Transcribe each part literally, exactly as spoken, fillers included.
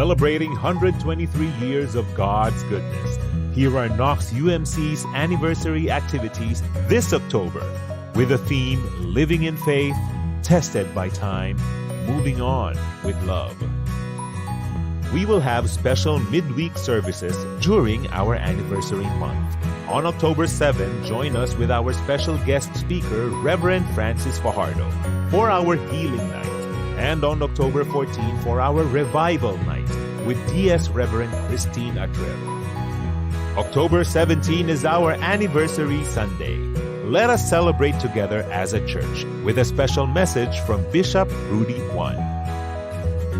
Celebrating hundred twenty-three years of God's goodness. Here are Knox U M C's anniversary activities this October with the theme Living in Faith, Tested by Time, Moving On with Love. We will have special midweek services during our anniversary month. On October seven, join us with our special guest speaker, Reverend Francis Fajardo, for our healing night. And on October fourteen, for our revival night with D S Reverend Christine Atril. October seventeen is our anniversary Sunday. Let us celebrate together as a church with a special message from Bishop Rudy Juan.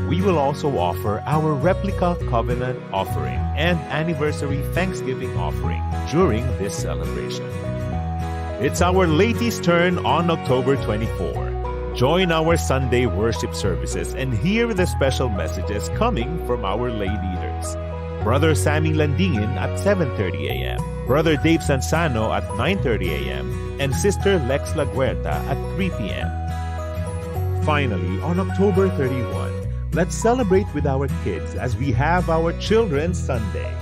We will also offer our replica covenant offering and anniversary thanksgiving offering during this celebration. It's our ladies' turn on October twenty-four. Join our Sunday worship services and hear the special messages coming from our lay leaders. Brother Sammy Landingin at seven thirty a m, Brother Dave Sansano at nine thirty a m, and Sister Lex Laguerta at three p m. Finally, on October thirty-one, let's celebrate with our kids as we have our Children's Sunday.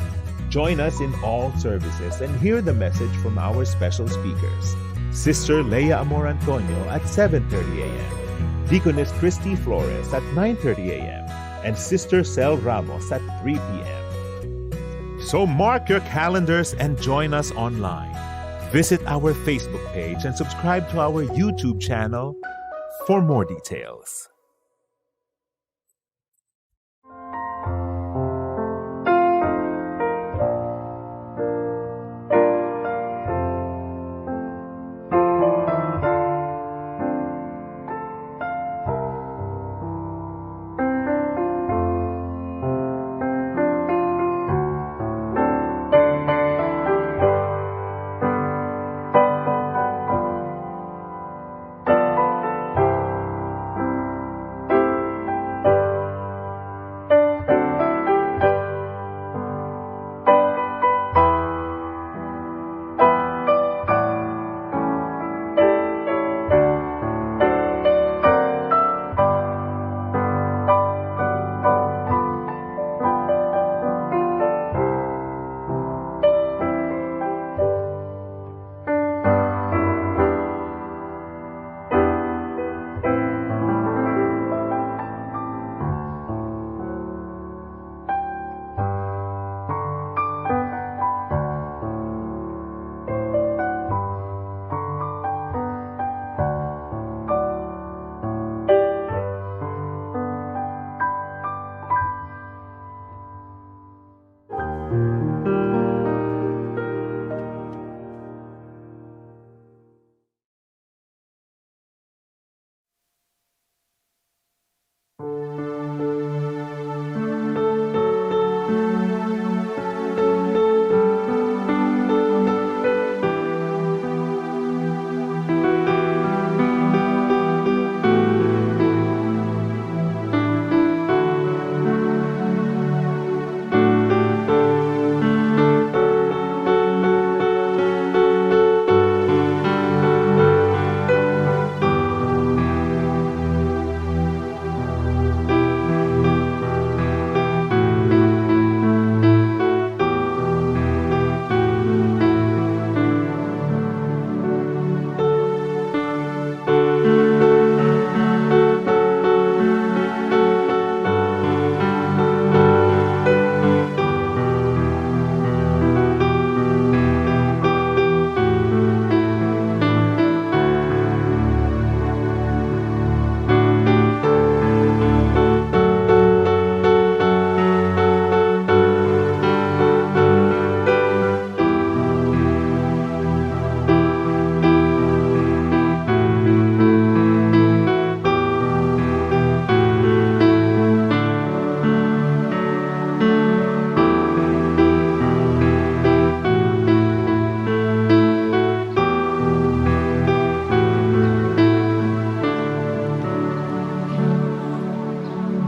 Join us in all services and hear the message from our special speakers. Sister Leia Amor Antonio at seven thirty a m, Deaconess Christy Flores at nine thirty a m, and Sister Cel Ramos at three p m. So mark your calendars and join us online. Visit our Facebook page and subscribe to our YouTube channel for more details.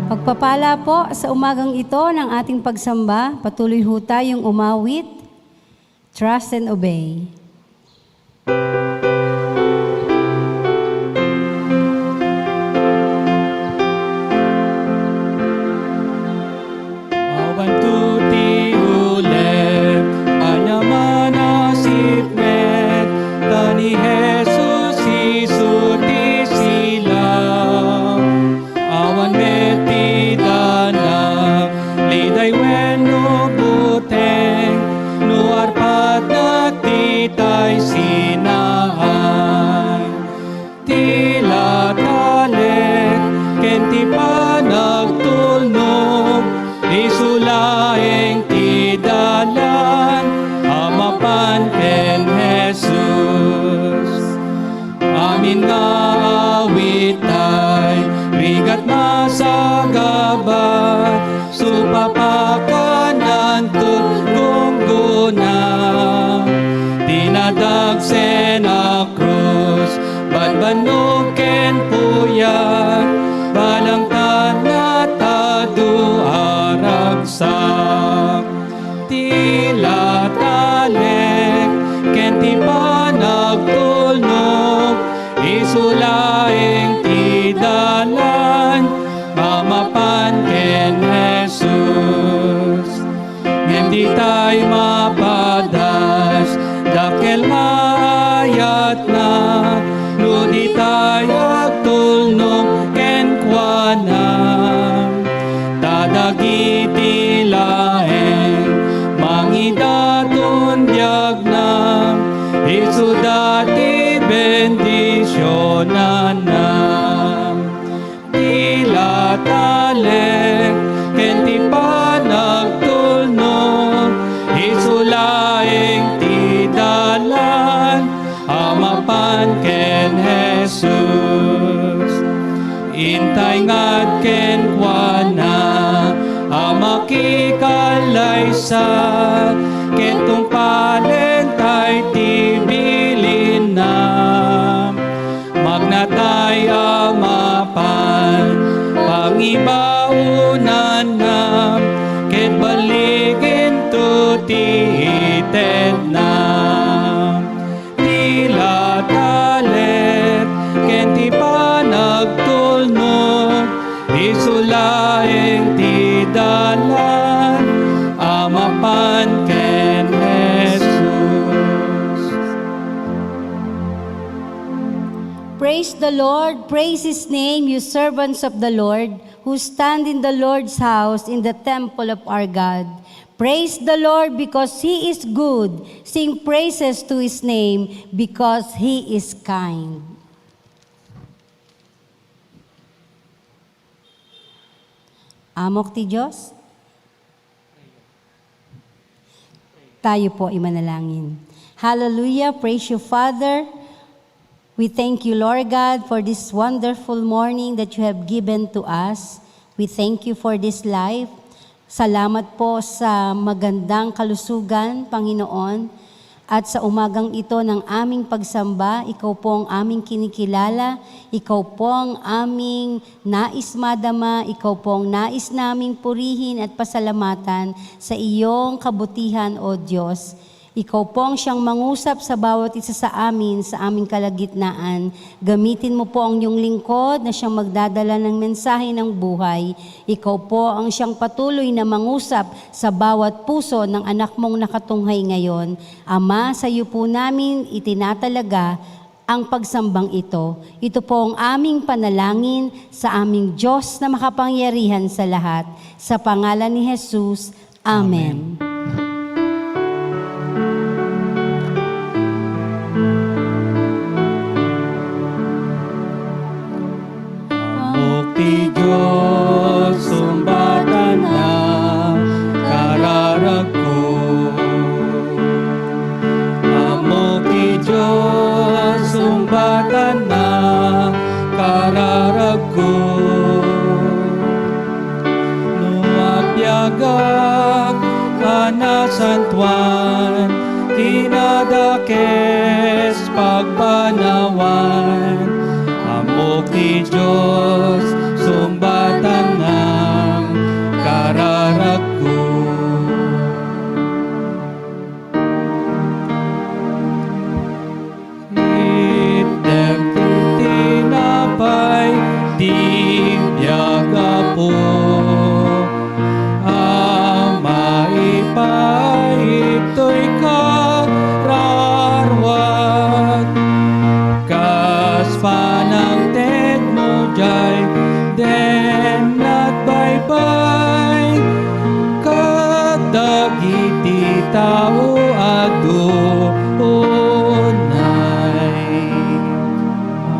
Pagpapala po sa umagang ito ng ating pagsamba, patuloy ho tayong umawit. Trust and obey. Supapakananto gunggona, dinadagsen a krus, banbannog ken puyat, balang tan natado a ragsak. Ti la talek ken ti panagtulnog, isu laeng ti dalan a mapan ken Jesus. Ngem ditay mapadas, dakkel nga ayatna, no ditay agtulnog kenkuana. Ta dagiti laeng mangidaton biagna, isuda ti bendisionanna. Ti la talek ken ti panagtulnog, isu laeng ti dalan a mapan ken Jesus. Intay nga kenkuana a makikallaysa, ket tungpalentay ti bilinna. Magnatay a mapan pangibaonanna, ket balliginto ti itedna. Ti la talek ken ti panagtulnog, isu laeng ti dalan a mapan ken Jesus. Praise the Lord, praise His name, you servants of the Lord, who stand in the Lord's house in the temple of our God. Praise the Lord because He is good. Sing praises to His name because He is kind. Amok ti Dios. Tayo po ay manalangin. Hallelujah. Praise you, Father. We thank you, Lord God, for this wonderful morning that you have given to us. We thank you for this life. Salamat po sa magandang kalusugan, Panginoon. At sa umagang ito ng aming pagsamba, ikaw po ang aming kinikilala, ikaw po ang aming nais madama, ikaw po ang nais naming purihin at pasalamatan sa iyong kabutihan, O Diyos. Ikaw po ang siyang mangusap sa bawat isa sa amin sa aming kalagitnaan. Gamitin mo po ang iyong lingkod na siyang magdadala ng mensahe ng buhay. Ikaw po ang siyang patuloy na mangusap sa bawat puso ng anak mong nakatunghay ngayon. Ama, sa iyo po namin itinatalaga ang pagsambang ito. Ito po ang aming panalangin sa aming Diyos na makapangyarihan sa lahat. Sa pangalan ni Jesus, Amen. Ammok ti Dios, sungbatanna kararagko. Ammok ti Dios, sungbatanna kararagko. No agbiagak a nasantoan, kinadakes pagbanawan, ammok ti Dios, sungbatanna kararagko. Itdek ti tinapay ti biag, Apo, a maipaay ditoy kararuak. Kas panangtedmo diay, dennat baybay kadagiti tao a agdudunay. Amen.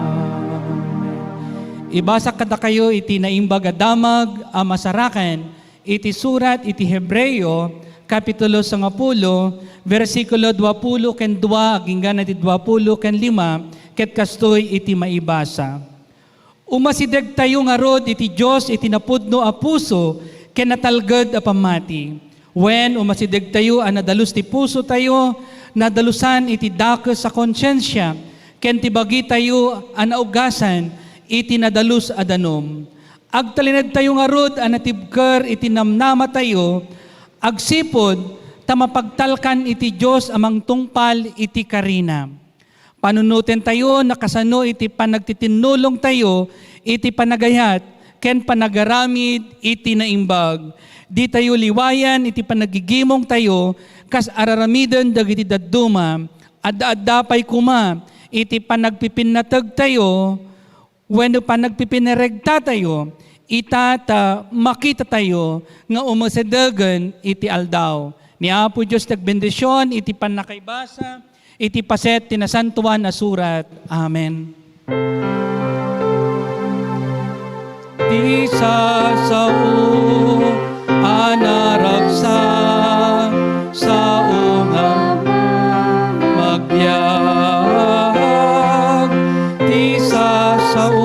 Ibasak kadakayo iti Naimbag a Damag a masaraken iti surat iti Hebreo, kapitulo sangapulo, bersikulo duapulo ken dua agingga iti duapulo ken lima, ket kastoy iti maibasa. Umasidegtayo ngarud iti Dios iti napudno a puso ken natalged a pammati. Wen, umasidegtayo a nadalus ti pusotayo, nadalusan iti dakes a konsiensia, ken ti bagitayo a naugasan iti nadalus a danum. Agtalinaedtayo ngarud a natibker iti namnamatayo, agsipud ta mapagtalkan iti Dios a mangtungpal iti karina. Panunotentayo nakasano iti panagtitinnulongtayo iti panagayat ken panagaramid iti naimbag. Ditayo liwayan iti panagigimongtayo kas araramiden dagiti dadduma. Adda-adda pay koma iti panagpipinnategtayo wenno panagpipinaregtatayo, ita ta makitatayo nga umasidegen iti aldaw. Ni Apo Dios ti agbendision iti pannakaibasa iti paset ti Nasantoan a Surat. Amen. Ti sasao a naragsak, sao nga agbiag. Ti sasao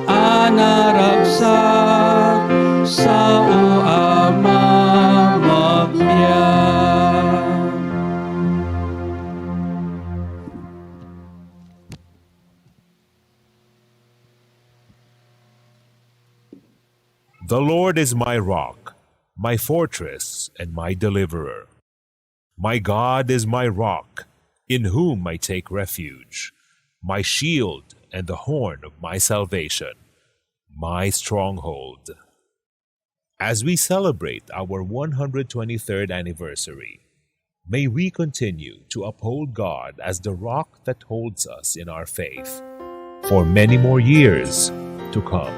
a naragsak, sao a mamagbiag. The Lord is my rock, my fortress, and my deliverer. My God is my rock, in whom I take refuge, my shield and the horn of my salvation, my stronghold. As we celebrate our one hundred twenty-third anniversary, may we continue to uphold God as the rock that holds us in our faith for many more years to come.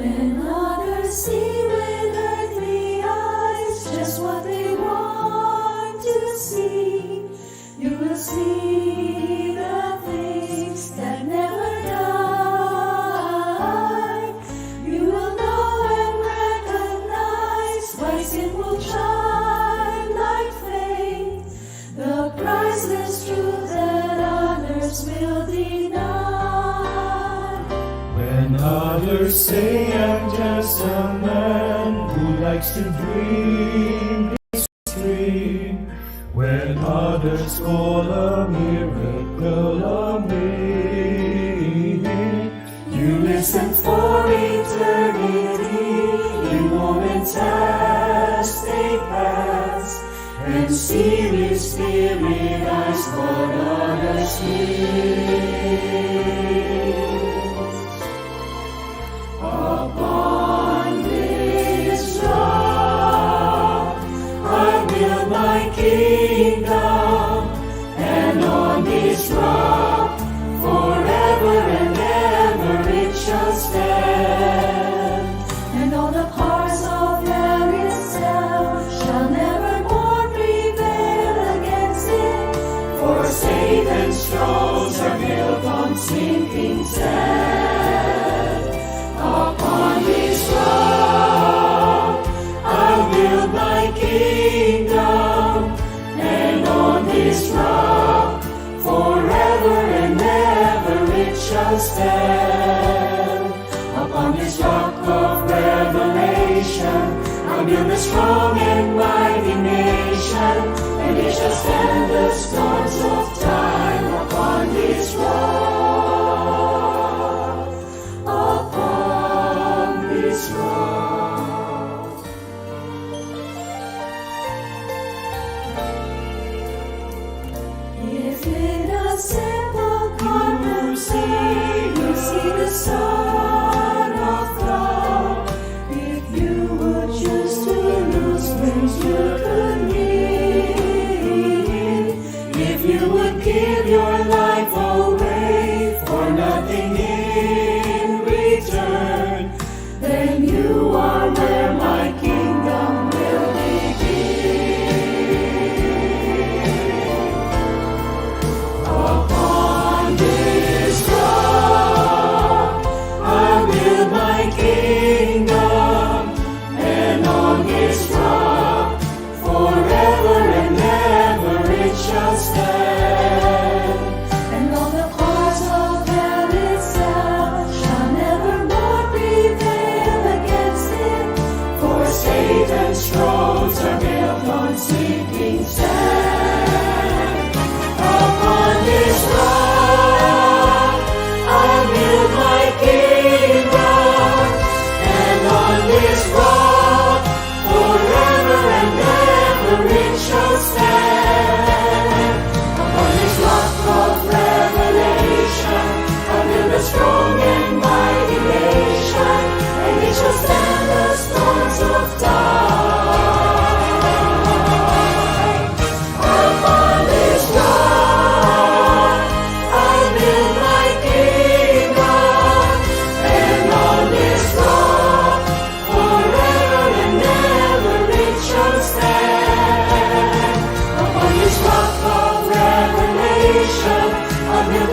When others see with earthly eyes just what they want to see, you will see the things that never die. You will know and recognize why sin will shine like flame, the priceless truth that others will deny. When others say I'm just a man who likes to dream, dream. When others call a miracle a myth, you listen for eternity in moments as they pass, and see with spirit eyes what others miss. Upon this rock I build my kingdom, and on this rock forever and ever it shall stand. And all the powers of hell itself shall never more prevail against it, for Satan's thrones are built on sinking sand. Upon this rock I'll build my kingdom, and on this rock forever and ever it shall stand. Upon this rock of revelation I'll build a strong and mighty nation, and it shall stand the storms of time. Upon this rock, upon this rock. If in a simple conversation you see the Son of God, if you would choose to lose things you could need, if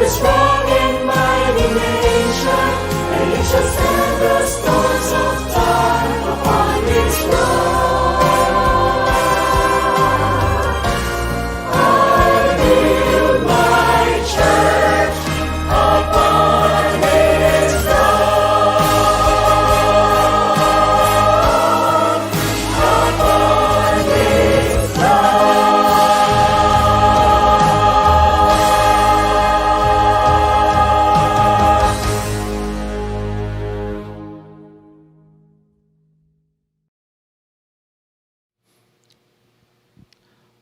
Strong and mighty nation, and you shall stand the storms of time upon this rock. I build my church upon this rock.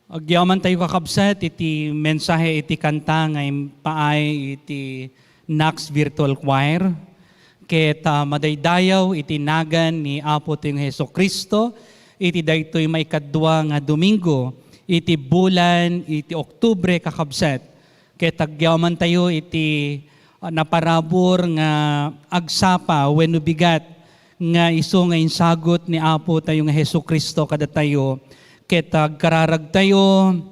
Agyaman tayo, kakabsat, iti mensahe iti kanta nga impaay iti Knox Virtual Choir. Ket, ah, madaydayaw iti nagan ni Apo tayo nga Jesu-Cristo iti daytoy maikadua nga Domingo iti bulan iti Oktubre, kakabsat. Ket agyamantayo iti, ah, naparabur nga agsapa wenno bigat nga isu nga insagut ni Apo tayo nga Jesu-Cristo kadatayo. Ket agkararagtayo,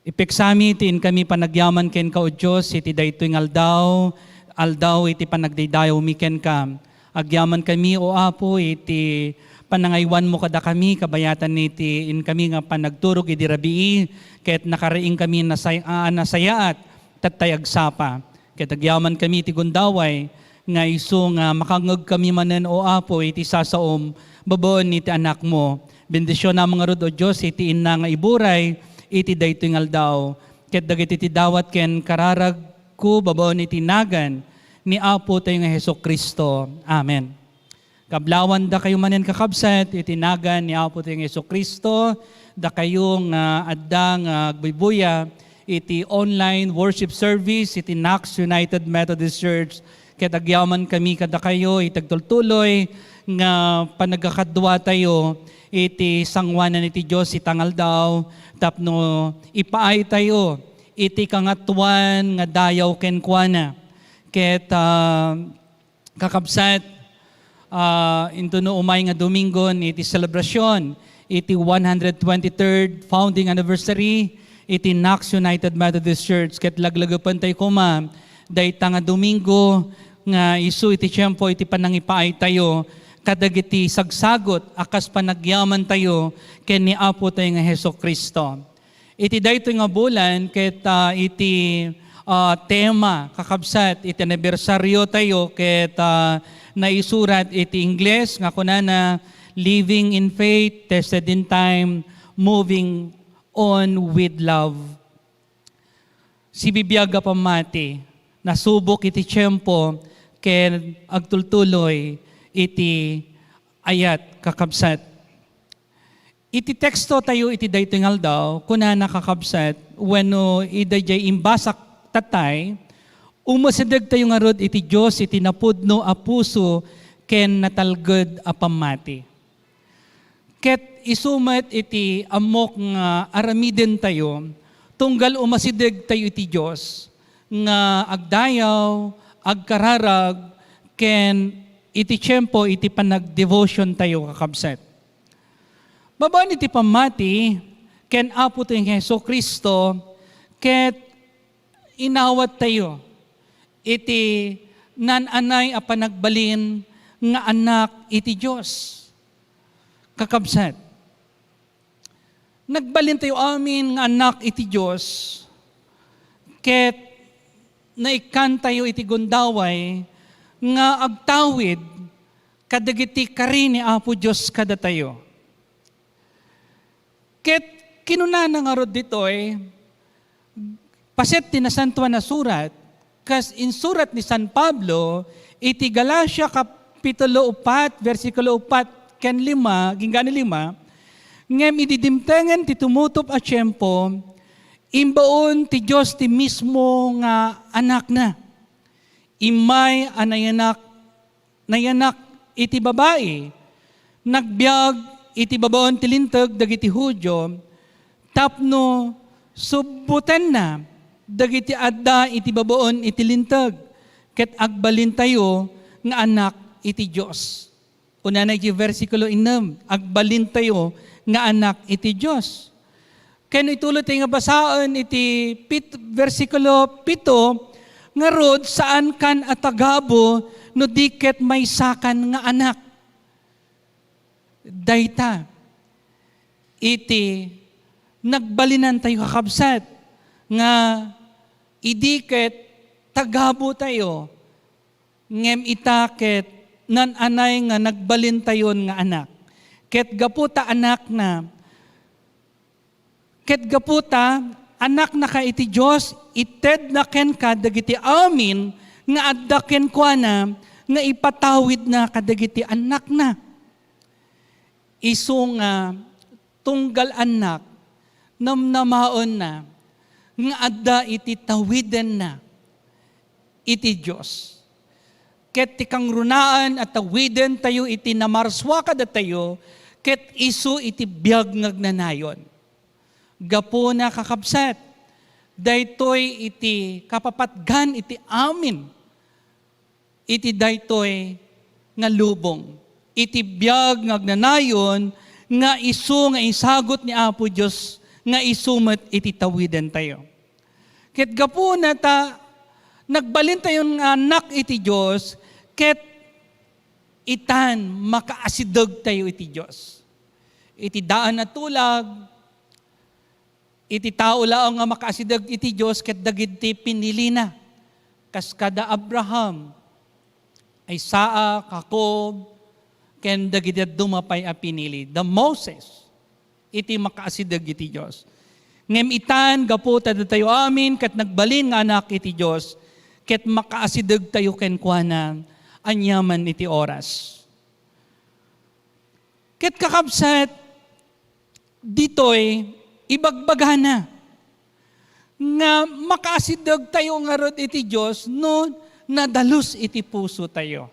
ipeksami ti inkami panagyaman kenka, O Dios, iti daytoy nga aldaw, aldaw iti panagdaydayawmi kenka. Agyamankami, O Apo, iti panangaywanmo kadakami, kabayatan iti inkami nga panagturog idi rabii, ket nakariingkami nasay-, a nasayaat, tattay agsapa. Ket agyamankami iti gundaway, nga isu nga makangngegkami manen, O Apo, iti sasaom, babaen iti Anakmo. Bendisionam ngarud, O Dios, iti inna nga iburay iti daytoy nga aldaw. Ket dagiti ti dawat ken kararagko, babaen iti nagan ni Apo tayo nga Jesu-Cristo. Amen. Kablawandakayo manen, kakabsat, iti nagan ni Apo tayo nga Jesu-Cristo, dakayo nga adda nga agbuybuya iti online worship service iti Knox United Methodist Church, ket agyamankami kadakayo iti agtultuloy nga panagkakaduatayo iti sangoanan iti Dios ita nga aldaw tapno ipaaytayo iti kangatoan nga dayaw kenkuana. Ket, ah, Kakabsat, ah, intono umay nga Domingon iti selebrasyon iti one hundred twenty-third founding anniversary iti Knox United Methodist Church, ket laglagipentayo koma dayta nga Domingo nga isu iti tiempo iti panangipaaytayo kadagiti sagsagut a kas panagyamantayo ken ni Apo tayo nga Jesu-Cristo. Iti daytoy nga bulan ket, ah, iti, ah, tema, kakabsat, iti anibersaryo tayo ket, ah, naisurat iti Ingles nga kunana, "Living in faith, tested in time, moving on with love." Sibibiag a pammati, nasubok iti tiempo ken agtultuloy iti ayat, kakabsat. Iti teksto tayo iti daytoy nga aldaw, kunana, kakabsat, wenno iti daydiay imbasak tatay, umasideg tayo ngarud iti Dios iti napudno a puso ken natalged a pammati. Ket isu met iti ammok nga aramiden tayo, tunggal umasideg tayo iti Dios nga agdayaw, agkararag, ken iti tiempo iti panagdevotion tayo, kakabsat. Babaen iti pammati ken Apo tayo nga Jesu-Cristo, ket inawat tayo iti naan-anay a panagbalin nga anak iti Dios. Kakabsat, nagbalin tayo amin nga anak iti Dios, ket naikkan tayo iti gundaway nga agtawid kadagiti kari ni Apo Dios kadatayo. Ket kinunana ngarud ditoy, paset ti Nasantoan a Surat, kas insurat ni San Pablo iti Galacia kapitulo upat, bersikulo upat ken lima, inggana lima, ngem idi dimtengen ti tumutop a tiempo, imbaon ti Dios ti mismo nga Anakna. Immay a nayanak nayanak iti babai, nagbiag iti babaen ti Linteg dagiti Judio tapno subbotenna dagiti adda iti babaen iti Linteg, ket agbalintayo nga anak iti Dios. Kunana iti bersikulo ennem, agbalintayo nga anak iti Dios. Ken ituloy tayo nga basaen iti pit-, bersikulo pito, Ngarud, saankan a tagabu no di ket maysakan nga anak. Dayta, iti nagbalinantayo, kakabsat, nga idi ket tagabu tayo, ngem ita ket naan-anay nga nagbalintayon nga anak. Ket gapu ta anakna, ket gapu ta anaknaka iti Dios, itedna kenka dagiti amin nga adda kenkuana nga ipatawidna kadagiti annakna. Isu nga tunggal annak, namnamaenna nga adda iti tawidenna iti Dios. Ket ti kangrunaan a tawidentayo iti namarsua kadatayo, ket isu iti biag nga agnanayon. Gapuna, kakabsat, daytoy iti kapapatgan iti amin iti daytoy nga lubong, iti biag nga agnanayon nga isu nga isagut ni Apo Dios, nga isu met iti tawidentayo. Ket gapuna ta nagbalintayon nga annak iti Dios, ket itan makaasidegtayo iti Dios. Iti daan a tulag, iti tao laeng nga makaasideg iti Dios ket dagiti pinilina, kas kada Abraham, Isaac, Jacob, ken dagiti dadduma pay a pinili, da Moses, iti makaasideg iti Dios. Ngem itan, gapu ta datayo amin ket nagbalin nga anak iti Dios, ket makaasidegtayo kenkuana aniaman iti oras. Ket, kakabsat, ditoy ibagbagana nga makaasidegtayo ngarud iti Dios no nadalus iti pusotayo,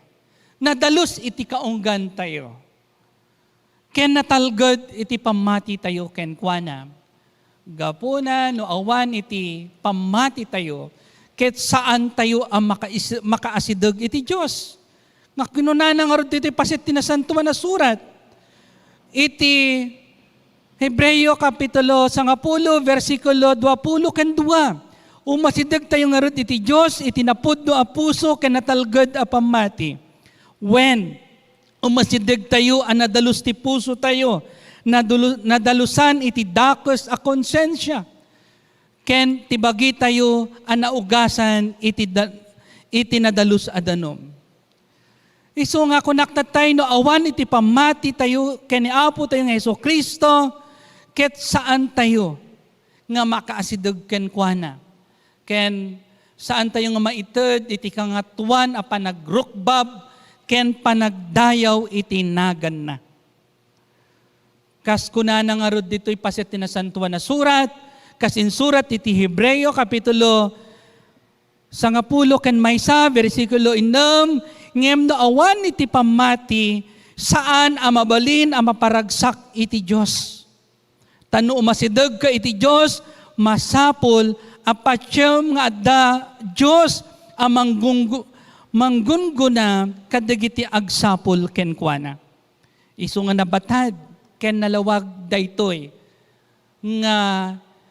nadalus iti kaunggantayo, ken natalged iti pammatitayo kenkuana. Gapuna no awan iti pammatitayo, ket saantayo a makais-, makaasideg iti Dios. Nga kinunana ngarud ditoy paset ti Nasantoan a Surat. Iti Hebreo kapitulo sangapulo, bersikulo duapulo ken dua, umasidegtayo ngarud iti Dios iti napudno a puso ken natalged a pammati. Wen, umasidegtayo a nadalus ti pusotayo, nadulu-, nadalusan iti dakes a konsensia, ken ti bagitayo a naugasan iti da-, iti nadalus a danum. Isu nga kunak tatay, no awan iti pammatitayo ken ni Apotayo nga Jesu-Cristo, ket saantayo nga makaasideg kenkuana. Ken saantayo nga maited iti kangatoan a panagrukbab ken panagdayaw iti naganna. Kas kunana ngarud ditoy paset ti Nasantoan a Surat, kas insurat iti Hebreo, kapitulo sangapulo ken maysa, bersikulo innem, "Ngem no awan iti pammati, saan a mabalin a maparagsak iti Dios." Ta no umasidegka iti Dios, masapul a patiem nga adda Dios a manggunggu-, manggungguna kadagiti agsapul kenkuana. Isu nga nabatad ken nalawag daytoy nga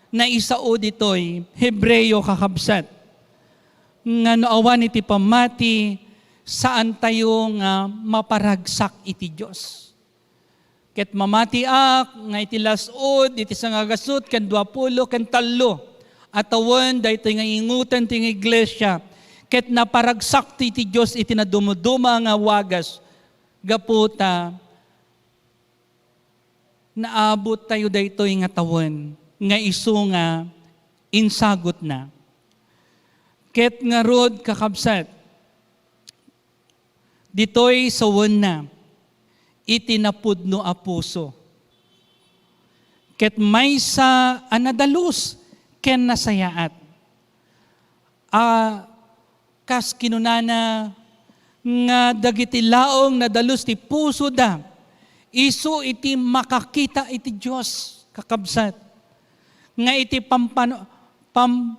naisao ditoy Hebreo, kakabsat, nga no awan iti pammati, saantayo nga maparagsak iti Dios. Ket mamatiak nga iti las-ud iti sangagasut ken duapulo ken tallo a tawen daytoy nga ingutan ti nga iglesia, ket naparagsakto iti Dios iti nadumduma nga wagas, gapu ta naabottayo daytoy nga tawen nga isu nga insagutna. Ket ngarud, kakabsat, ditoy sawenna iti napudno a puso. Ket maysa a nadalus ken nasayaat a kas kinunana nga dagiti laeng nadalus ti pusoda, isu iti makakita iti Dios, kakabsat, nga iti pampano-, pam-,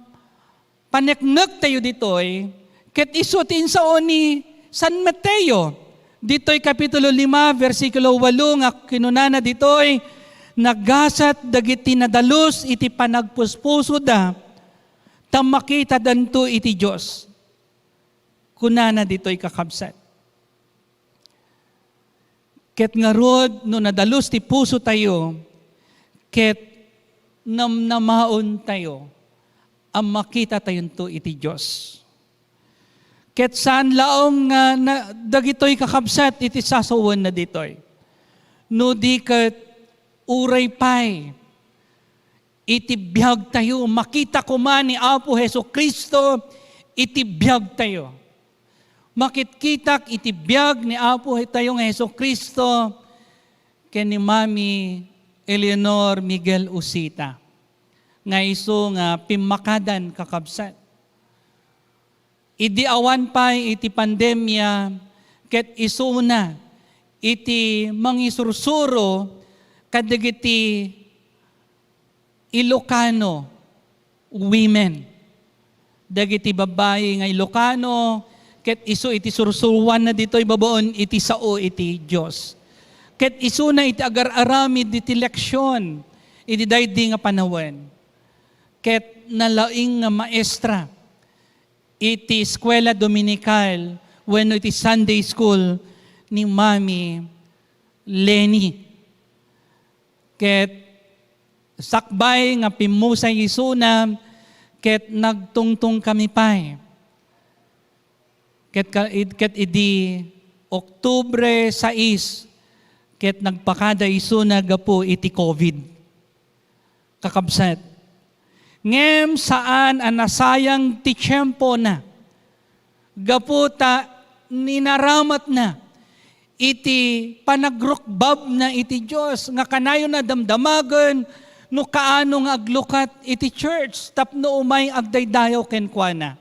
paneknektayo ditoy, ket isu ti insao ni San Mateo. Ditoy kapitulo lima, bersikulo walo nga kinunana ditoy, "Nagasat dagiti nadalus iti panagpuspusoda, ta makitadanto iti Dios." Kunana ditoy, kakabsat, ket ngarud, no nadalus ti pusotayo, ket namnamaontayo a makitatayonto iti Dios. Ket saan laeng nga na, dagitoy, kakabsat, iti sasawenna ditoy. No di ket uray pay iti biagtayo, makita koma ni Apo Jesu-Cristo iti biagtayo. Makitkitak iti biag ni Apo tayo nga Jesu-Cristo ken ni Mami Eleanor Miguel Usita, nga isu nga pimmakadan, kakabsat. Idi awan pay iti pandemia, ket isuna iti mangisursuro kadagiti Ilocano women. Dagiti babbai nga Ilocano, ket isu iti sursuroanna ditoy babaen iti sao iti Dios. Ket isuna iti agar-aramid iti leksion iti daydi nga panawen. Ket nalaing nga maestra iti eskuela dominical wenno iti Sunday school ni Mami Leni. Ket sakbay nga pimmusay isuna, ket nagtungtong kami pay. Ket ka-, id-, ket idi Oktubre sais, ket nagpakada isuna gapu iti covid. Kakabsat, ngem saan a nasayang ti tiempona, gapu ta ninaramatna iti panagrukbabna iti Dios nga kanayon a damdamagen no kaano nga aglukat iti church tapno umay agdaydayaw kenkuana.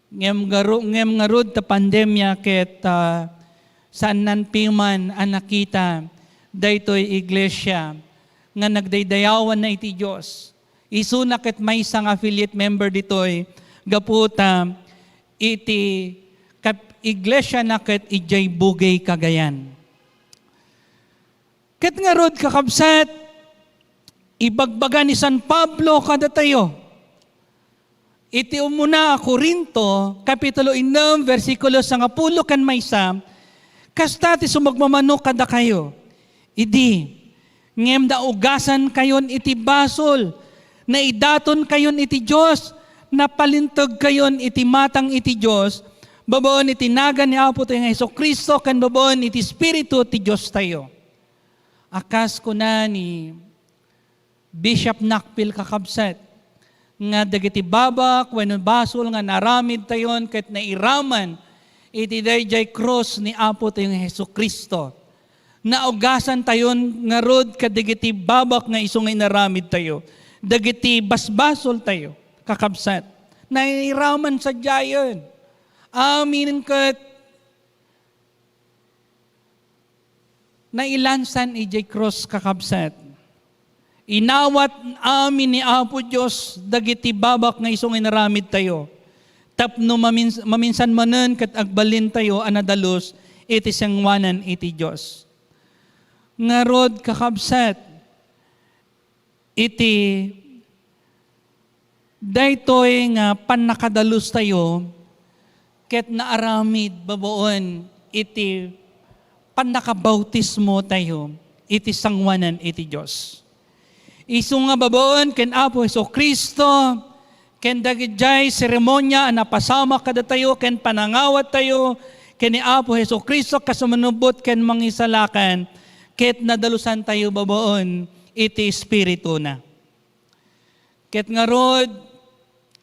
Ngem garu-, ngem ngarud ta pandemia ket, ah, saannan piman a nakita daytoy iglesia nga nagdaydayawanna iti Dios. Isuna ket maysa nga affiliate member ditoy gapu ta iti kap-, iglesiana ket idiay Bugey, Cagayan. Ket ngarud, kakabsat, ibagbaga ni San Pablo kadatayo iti umuna a Corinto, kapitulo ennem, bersikulo sangapulo ken maysa, kasta ti sumagmamano kadakayo. Idi, ngem naugasankayon iti basol, naidatonkayon iti Dios, napalintegkayon iti matang iti Dios, babaen iti nagan ni Apo tayo nga Jesu-Cristo, ken babaen iti Espiritu ti Diostayo. A kas kuna ni Bishop Nakpil, kakabsat, nga dagiti babak wenno basol nga naaramidtayon ket nairaman iti daydiay krus ni Apo tayo nga Jesu-Cristo. Naugasantayon ngarud kadagiti babak nga isu nga inaramidtayo, dagiti basbasoltayo, kakabsat. Nairaman sadiayen. Amin ket nailansan idiay krus, kakabsat. Inawat amin ni Apo Dios dagiti babak nga isu nga inaramidtayo tapno mamins-, maminsan manen ket agbalintayo a nadalus iti sangoanan iti Dios. Ngarud, kakabsat, iti daytoy nga pannakadalustayo ket naaramid babaen iti pannakabautismotayo iti sangoanan iti Dios. Isu nga babaen ken Apo Jesu-Cristo, ken dagidiay seremonia a napasamak kadatayo ken panangawattayo ken ni Apo Jesu-Cristo kas manubbot ken mangisalakan, ket nadalusantayo babaen iti Espirituna. Ket ngarud,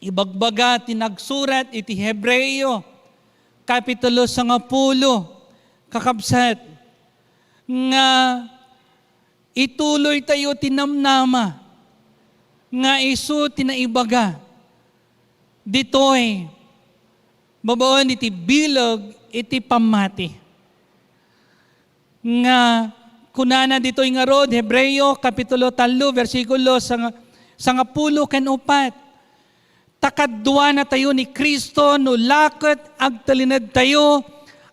ibagbaga ti nagsurat iti Hebreo, kapitulo sangapulo, kakabsat, nga ituloytayo ti namnama nga isu ti naibaga ditoy babaen iti bileg iti pammati. Nga kunana ditoy ngarud, Hebreo, kapitulo tallo, bersikulo sanga-, sangapulo ken upat, "Ta kaduanatayo ni Cristo no la ket agtalinedtayo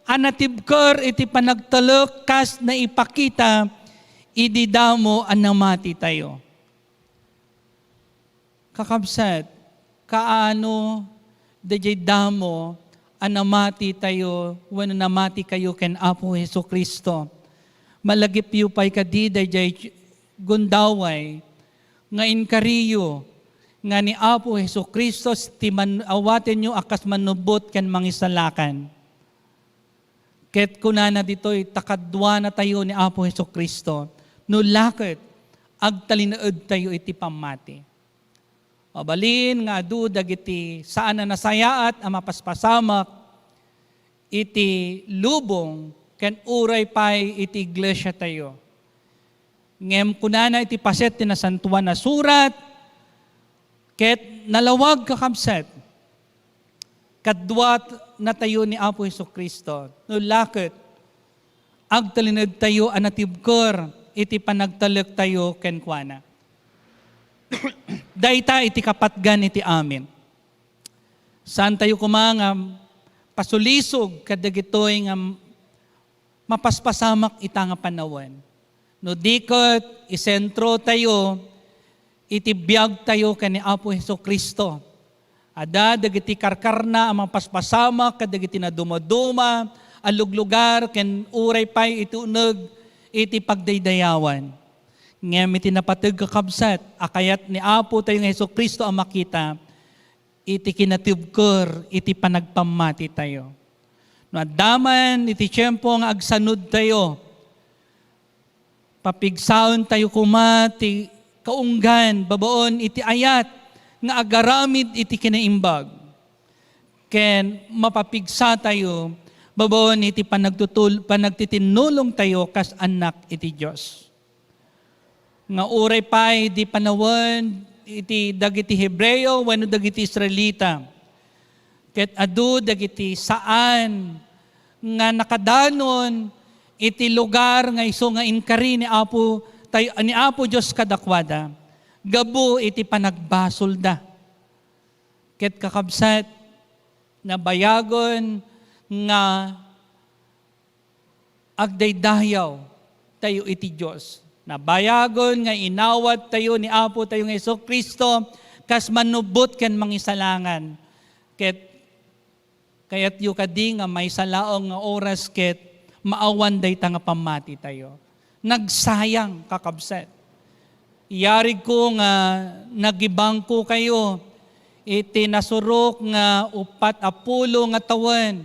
a natibker iti panagtalek kas naipakita idi damo a namatitayo." Kakabsat, kaano daydiay damo a namati tayo wenno namati kayo ken Apo Jesu-Cristo. Malagipyo pay kadi daydiay gundaway nga inkariyo nga ni Apo Jesu-Cristo ti man-, awatenyo a kas mannubbot ken mangisalakan. Ket kunana ditoy, ta kaduanatayo ni Apo Jesu-Cristo, no la ket, agtalinaedtayo iti pammati. Mabalin nga adu dagiti saan a nasayaat a mapaspasamak iti lubong ken uray pay iti iglesiatayo. Ngem kunana iti paset ti Nasantoan a Surat, ket nalawag, kakabsat, kaduanatayo ni Apo Jesu-Cristo. No la ket, agtalinaedtayo a natibker iti panagtalektayo kenkuana. Dayta iti kapatgan iti amin. Saantayo koma nga pasulisog kadagitoy nga mapaspasamak ita nga panawen. No di ket, isentrotayo iti biagtayo ken ni Apo Jesu-Cristo. Adda dagiti karkarna a mapaspasamak kadagiti nadumaduma a luglugar ken uray pay iti uneg iti pagdaydayawan. Ngem iti napateg, kakabsat, a kayat ni Apo tayo nga Jesu-Cristo a makita, iti kinatibker iti panagpammatitayo. No adda man iti tiempo nga agsanudtayo, papigsaentayo koma ti kaunggan babaen iti ayat nga agaramid iti kinaimbag. Ken mapapigsatayo babaen iti panagtutul-, panagtitinnulongtayo kas annak iti Dios. Nga uray pay di panawen iti dagiti Hebreo wenno dagiti Israelita, ket adu dagiti saan nga nakadanon iti lugar nga isu nga inkari ni Apo tay-, ni Apo Dios kadakuada gapu iti panagbasolda. Ket kakabsat, nabayagen nga agdaydayawtayo iti Dios. Nabayagen nga inawattayo ni Apo tayo nga Jesu-Cristo kas mannubbot ken mangisalakan. Ket kayatyo kadi nga maysa laeng nga oras ket maawan dayta nga pammatitayo. Nagsayang, kakabsat. Yarigko nga nagibangko kayo iti nasurok nga uppat a pulo nga tawen,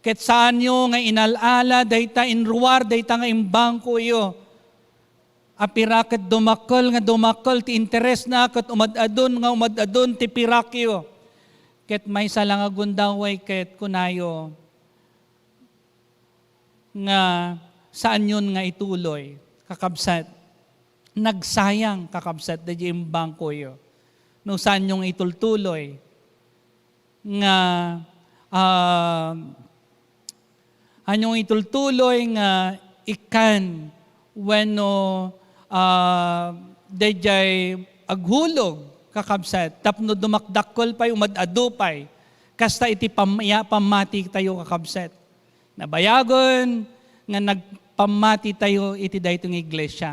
ket saanyo nga inal-ala dayta, inruar dayta nga imbangkoyo. A pira ket dumakkel nga dumakkel ti interesna, ket umad-adun nga umad-adun ti pirakyo. Ket maysa la nga gundaway ket kunayo, nga saanyon nga ituloy, kakabsat. Nagsayang, kakabsat, daydiay imbangkoyo. No saanyo nga itultuloy, nga, ah, saanyo nga itultuloy nga ikkan wenno, ah, daydiay aghulog, kakabsat, tapno dumakdakkel pay, umad-adu pay, kasta iti pam-, ya-, pammatitayo, kakabsat. Nabayagen nga nagpammatitayo iti daytoy nga iglesia.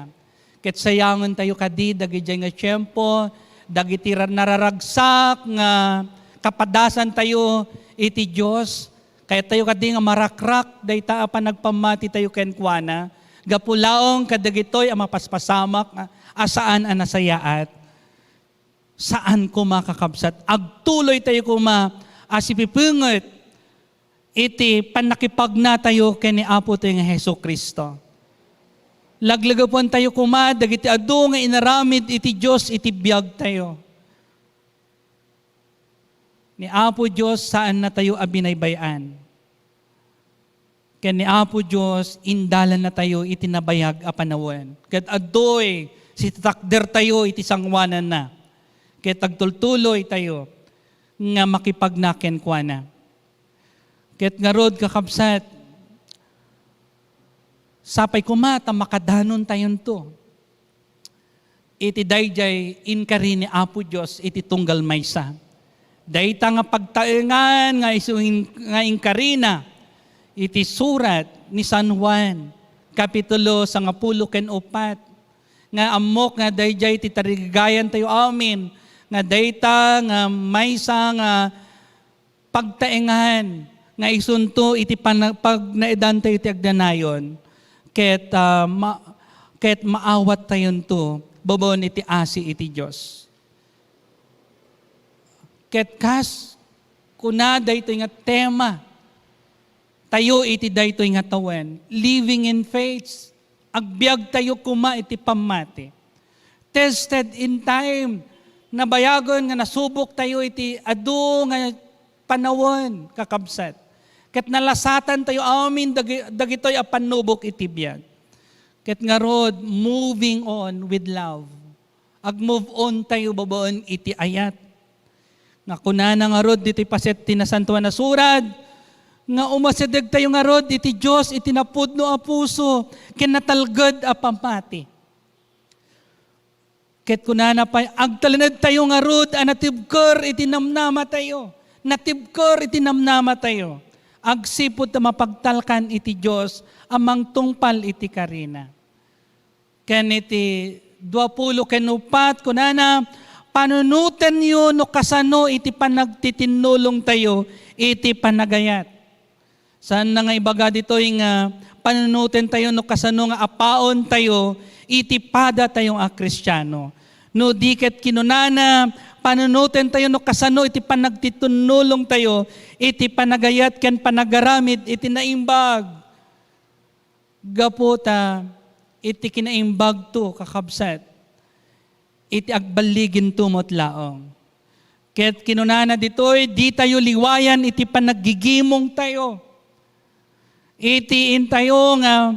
Ket sayangentayo kadi dagidiay nga tiempo, dagiti ra-, nararagsak nga kapadasantayo iti Dios. Kayattayo kadi nga marakrak dayta a panagpammatitayo kenkuana, gapu laeng kadagitoy a mapaspasamak a, a saan a nasayaat. Saan koma, kakabsat. Agtuloytayo koma a sipipenget iti pannakipagnatayo ken ni Apo tayo nga Jesu-Cristo. Laglegepentayo koma dagiti adu nga inaramid iti Dios iti biagtayo. Ni Apo Dios, saannatayo a binaybay-an. Ken ni Apo Dios, indalannatayo iti nabayag a panawen. Ket adtoy, sitatakdertayo iti sangoananna. Ket agtultuloytayo nga makipagna kenkuana. Ket ngarud, kakabsat, sapay koma ta makadanontayonto iti daydiay inkari ni Apo Dios iti tunggal maysa. Dayta nga pagtaengan nga isu in-, nga inkarina iti surat ni San Juan, kapitulo sangapulo ken upat, nga ammok nga daydiay ti tarigayantayo amin, nga dayta nga maysa nga pagtaengan nga isunto iti pana-, pagnaedantayo iti agdanayon, ket, ah, ma-, ket maawattayonto babaen iti asi iti Dios. Ket kas kuna daytoy nga tema tayo iti daytoy nga tawen, living in faith, agbiagtayo koma iti pammati. Tested in time, nabayagen nga nasubok tayo iti adu nga panawen, kakabsat. Ket nalasatan tayo amin dagi-, dagitoy a pannubok iti biag. Ket ngarud, moving on with love. Ag-move on tayo babaen iti ayat. Nga kunana ngarud ditoy paset ti Nasantoan a Surat, nga umasideg tayo ngarud iti Dios iti napudno a puso ken natalged a pammati. Ket kunana pay, agtalned tayo ngarud a natibker iti namnama tayo. Natibker iti namnama tayo. Agsipud ta mapagtalkan iti Dios a mangtungpal iti karina. Ken iti dua pulo ken uppat, kunana, panunotenyo no kasano iti panagtitinulongtayo iti panagayat. Saan na nga ibaga ditoy nga panunoten tayo no kasano nga apaon tayo iti pada tayo a Kristiano. No di ket kinunana, panunoten tayo no kasano iti panagtitunulong tayo iti panagayat ken panagaramid iti naimbag. Gapu ta iti kinaimbagto, kakabsat, iti agballiginto met laeng. Ket kinunana ditoy, ditayo liwayan iti panaggigimong tayo. Iti intayo nga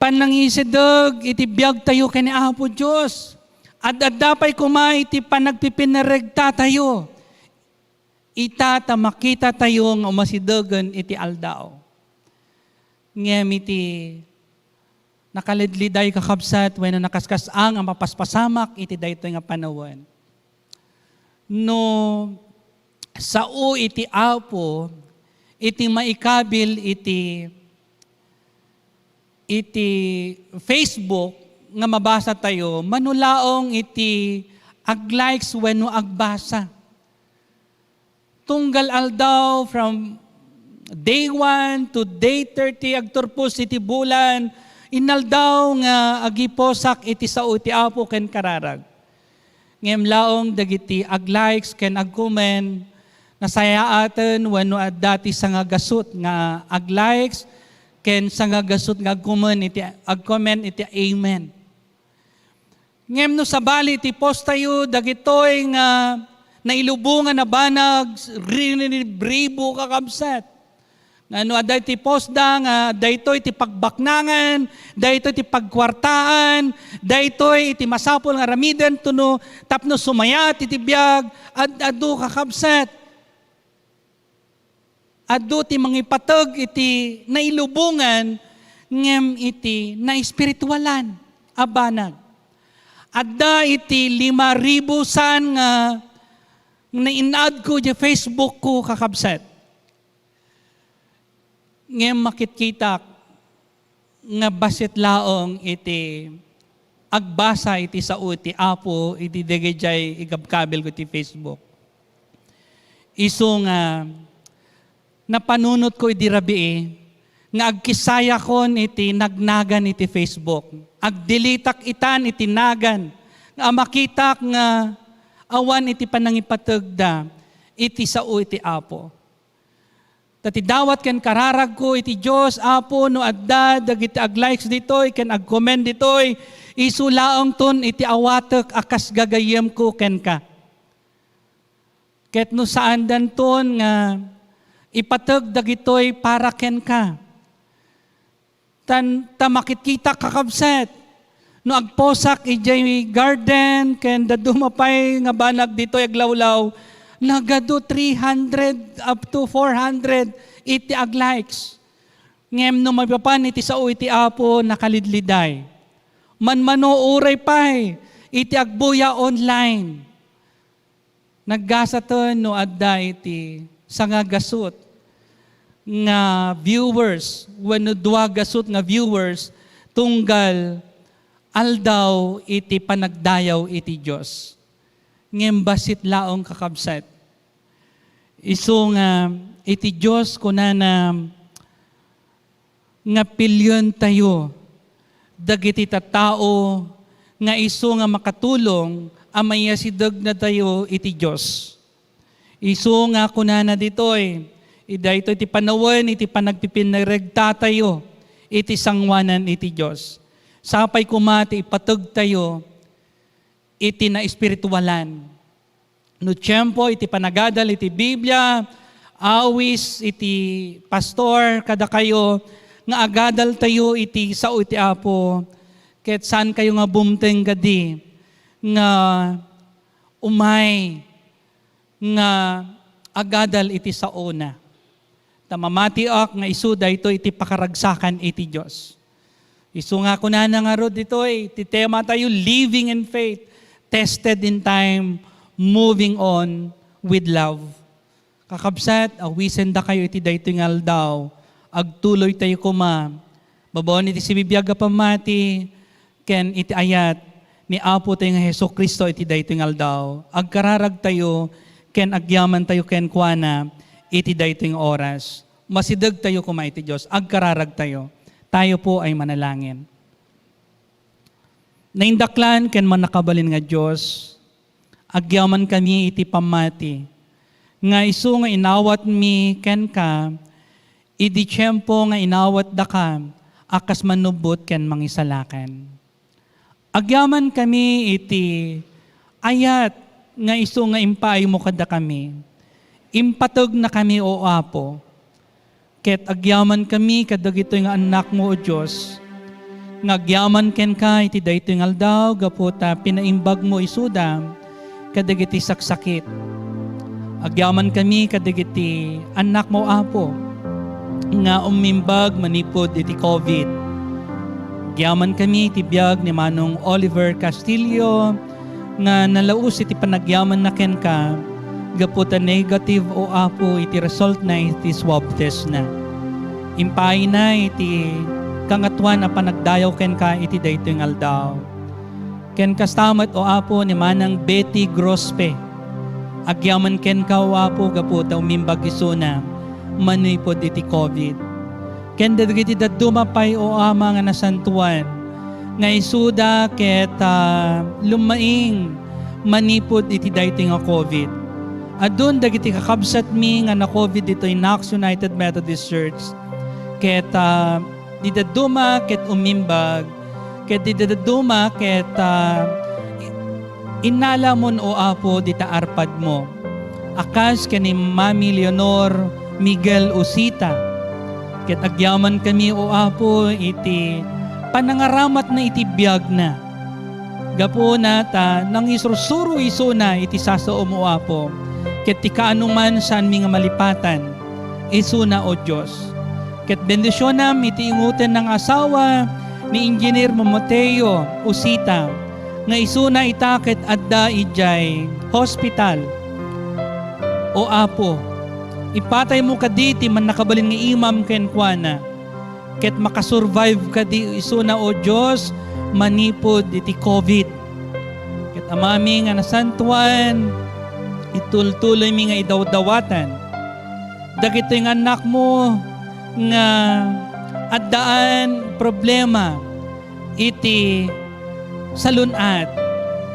panangisideg iti biag tayo ken ni Apo Dios. Ad-adda pay koma iti panagpipinregta tayo. Ita ta makita tayo nga umasidegen iti aldaw. Ngem iti nakalidliday, kakabsat, wenno nakaskas-ang a mapaspasamak iti daytoy nga panawen. No sao iti Apo iti maikabil iti, iti Facebook nga mabasa tayo, mano laeng iti ag-likes wenno agbasa. Tunggal aldaw, from day one to day thirty, agturpos iti bulan, inaldaw nga agiposak iti sao iti Apo ken kararag. Ngem laeng dagiti ag-likes ken ag-comment, nasayaaten wenno adda ti sangagasut nga ag-likes ken sangagasut nga ag-comment iti, ag-comment iti amen. Ngem no sabali ti post tayo, dagitoy nga nailubongan a banag, rinibribo, kakabsat. Nga no adda iti post da nga daytoy ti pagbaknangan, daytoy ti pagkuartaan, daytoy iti masapul nga aramiden, tuno tapno sumayat iti biag, ad-adu, kakabsat. Adu ti mangipateg iti nailubongan ngem iti naespiritualan a banag. Adda iti lima ribu saan nga nain-add ko iti Facebook ko, kakabsat. Ngem makitkitak nga bassit laeng iti agbasa iti sao iti Apo iti dagijay igabkabilko iti Facebook. Isu nga napanunotko idi rabii nga agkissayakon iti nagnagan iti Facebook. Agdeleteak itan iti nagan nga makitak nga awan iti panangipategda iti sao iti Apo. Ta ti dawat ken kararagko iti Dios, Apo, no adda dagiti ag-likes ditoy ken ag-comment ditoy, isu laengton iti awatek a kas gagayyemko kenka. Ket no saandanton nga ipateg dagitoy para kenka, Tan, ta makitkitak, kakabsat, no agposak idiay garden ken dadduma pay nga banag ditoy aglawlaw, nagadu three hundred up to four hundred iti ag-likes. Ngem no maipapan iti sao iti Apo, nakalidliday. Manmano uray pay iti agbuya online. Naggasaten no adda iti sangagasut nga viewers wenno dua gasut nga viewers tunggal aldaw iti panagdayaw iti Dios. Ngem bassit laeng, kakabsat. Isu nga Iti Dios kunana nga pilientayo dagiti tattao nga isu nga makatulong a maiyasidegna tayo iti Dios. Isu nga kunana ditoy, i-, daytoy ti panawen iti panagpipinregtatayo iti sangoanan iti Dios. Sapay koma ti ipategtayo iti naespiritualan. No tiempo iti panagadal iti Biblia, awis iti pastor kadakayo nga agadaltayo iti sao iti Apo, ket saankayo nga bumteng kadi nga umay nga agadal iti saona. Ta mamatiak nga isu daytoy iti pakaragsakan iti Dios. Isu nga kunana ngarud ditoy, ti tema tayo, living in faith, tested in time, moving on with love. Kakabsat, awisendakayo iti daytoy nga aldaw. Agtuloytayo koma. Babaen iti sibibiag a pammati, ken iti ayat ni Apotayo nga Jesu-Cristo iti daytoy nga aldaw. Agkararagtayo ken agyamantayo kenkuana iti daytoy nga oras. Masidegtayo koma iti Dios. Agkararagtayo. Tayo po ay manalangin. Naindaklan ken mannakabalin nga Dios, agyamankami iti pammati nga isu nga inawatmi kenka idi tiempo nga inawatdaka a kas manubbot ken mangisalakan. Agyamankami iti ayat nga isu nga impaaymo kadakami. Impategnakami, O Apo, ket agyamankami kadagitoy nga annakmo, O Dios, nga agyaman kenka iti daytoy nga aldaw gapu ta pinaimbagmo isuda kadagiti saksakit. Agyamankami kadagiti annakmo, Apo, nga umimbag manipud iti covid. Agyamankami iti biag ni Manong Oliver Castillo nga nalaus iti panagyamanna kenka gapu ta negative, O Apo, iti resultna iti swab testna. Impaayna iti Kangatoan a panagdayaw kenka iti daytoy nga aldaw. Ken kasta met, O Apo, ni Manang Betty Grospe, agyaman kenka, O Apo, gapu ta umimbag isuna manipud iti covid. Ken dagiti dadduma pay, O Ama nga nasantoan, nga isuda ket, ah, lummaing manipud iti daytoy nga covid. Adun dagiti kakabsatmi nga na-covid ditoy Knox United Methodist Church. Ket, ah, di dadduma ket umimbag, ket di dadduma ket, ah, i-, innalamon, O Apo, dita arpadmo. A kas ken ni Mami Leonor Miguel Usita. Ket agyamankami, O Apo, iti panangaramatna iti biagna. Gapuna ta nangisursuro isuna iti sasaom, O Apo, ket ti kaanoman saanmi nga malipatan isuna, O Dios. Ket bendisionam iti ingotenna nga asawa ni Engineer Mamoteo Usita, nga isuna ita ket adda idiay hospital. O Apo, ipataymo kadi ti mannakabalin nga imam kenkuana, ket makasurvive kadi isuna, O Dios, manipud iti covid. Ket Amami nga nasantoan, itultuloymi nga idawdawatan dagitoy nga annakmo nga addaan problema iti salun-at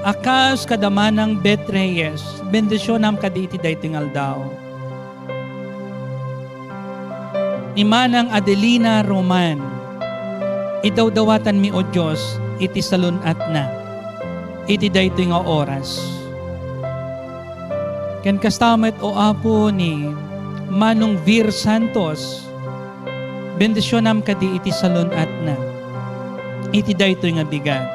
a kas kada Manang Beth Reyes, bendisionam kadi iti daytoy nga aldaw. Ni Manang Adelina Roman, idawdawatanmi, O Dios, iti salun-atna iti daytoy nga oras. Ken kasta met, O Apo, ni Manong Vir Santos, bendisionam kadi iti salun-atna iti daytoy nga bigat.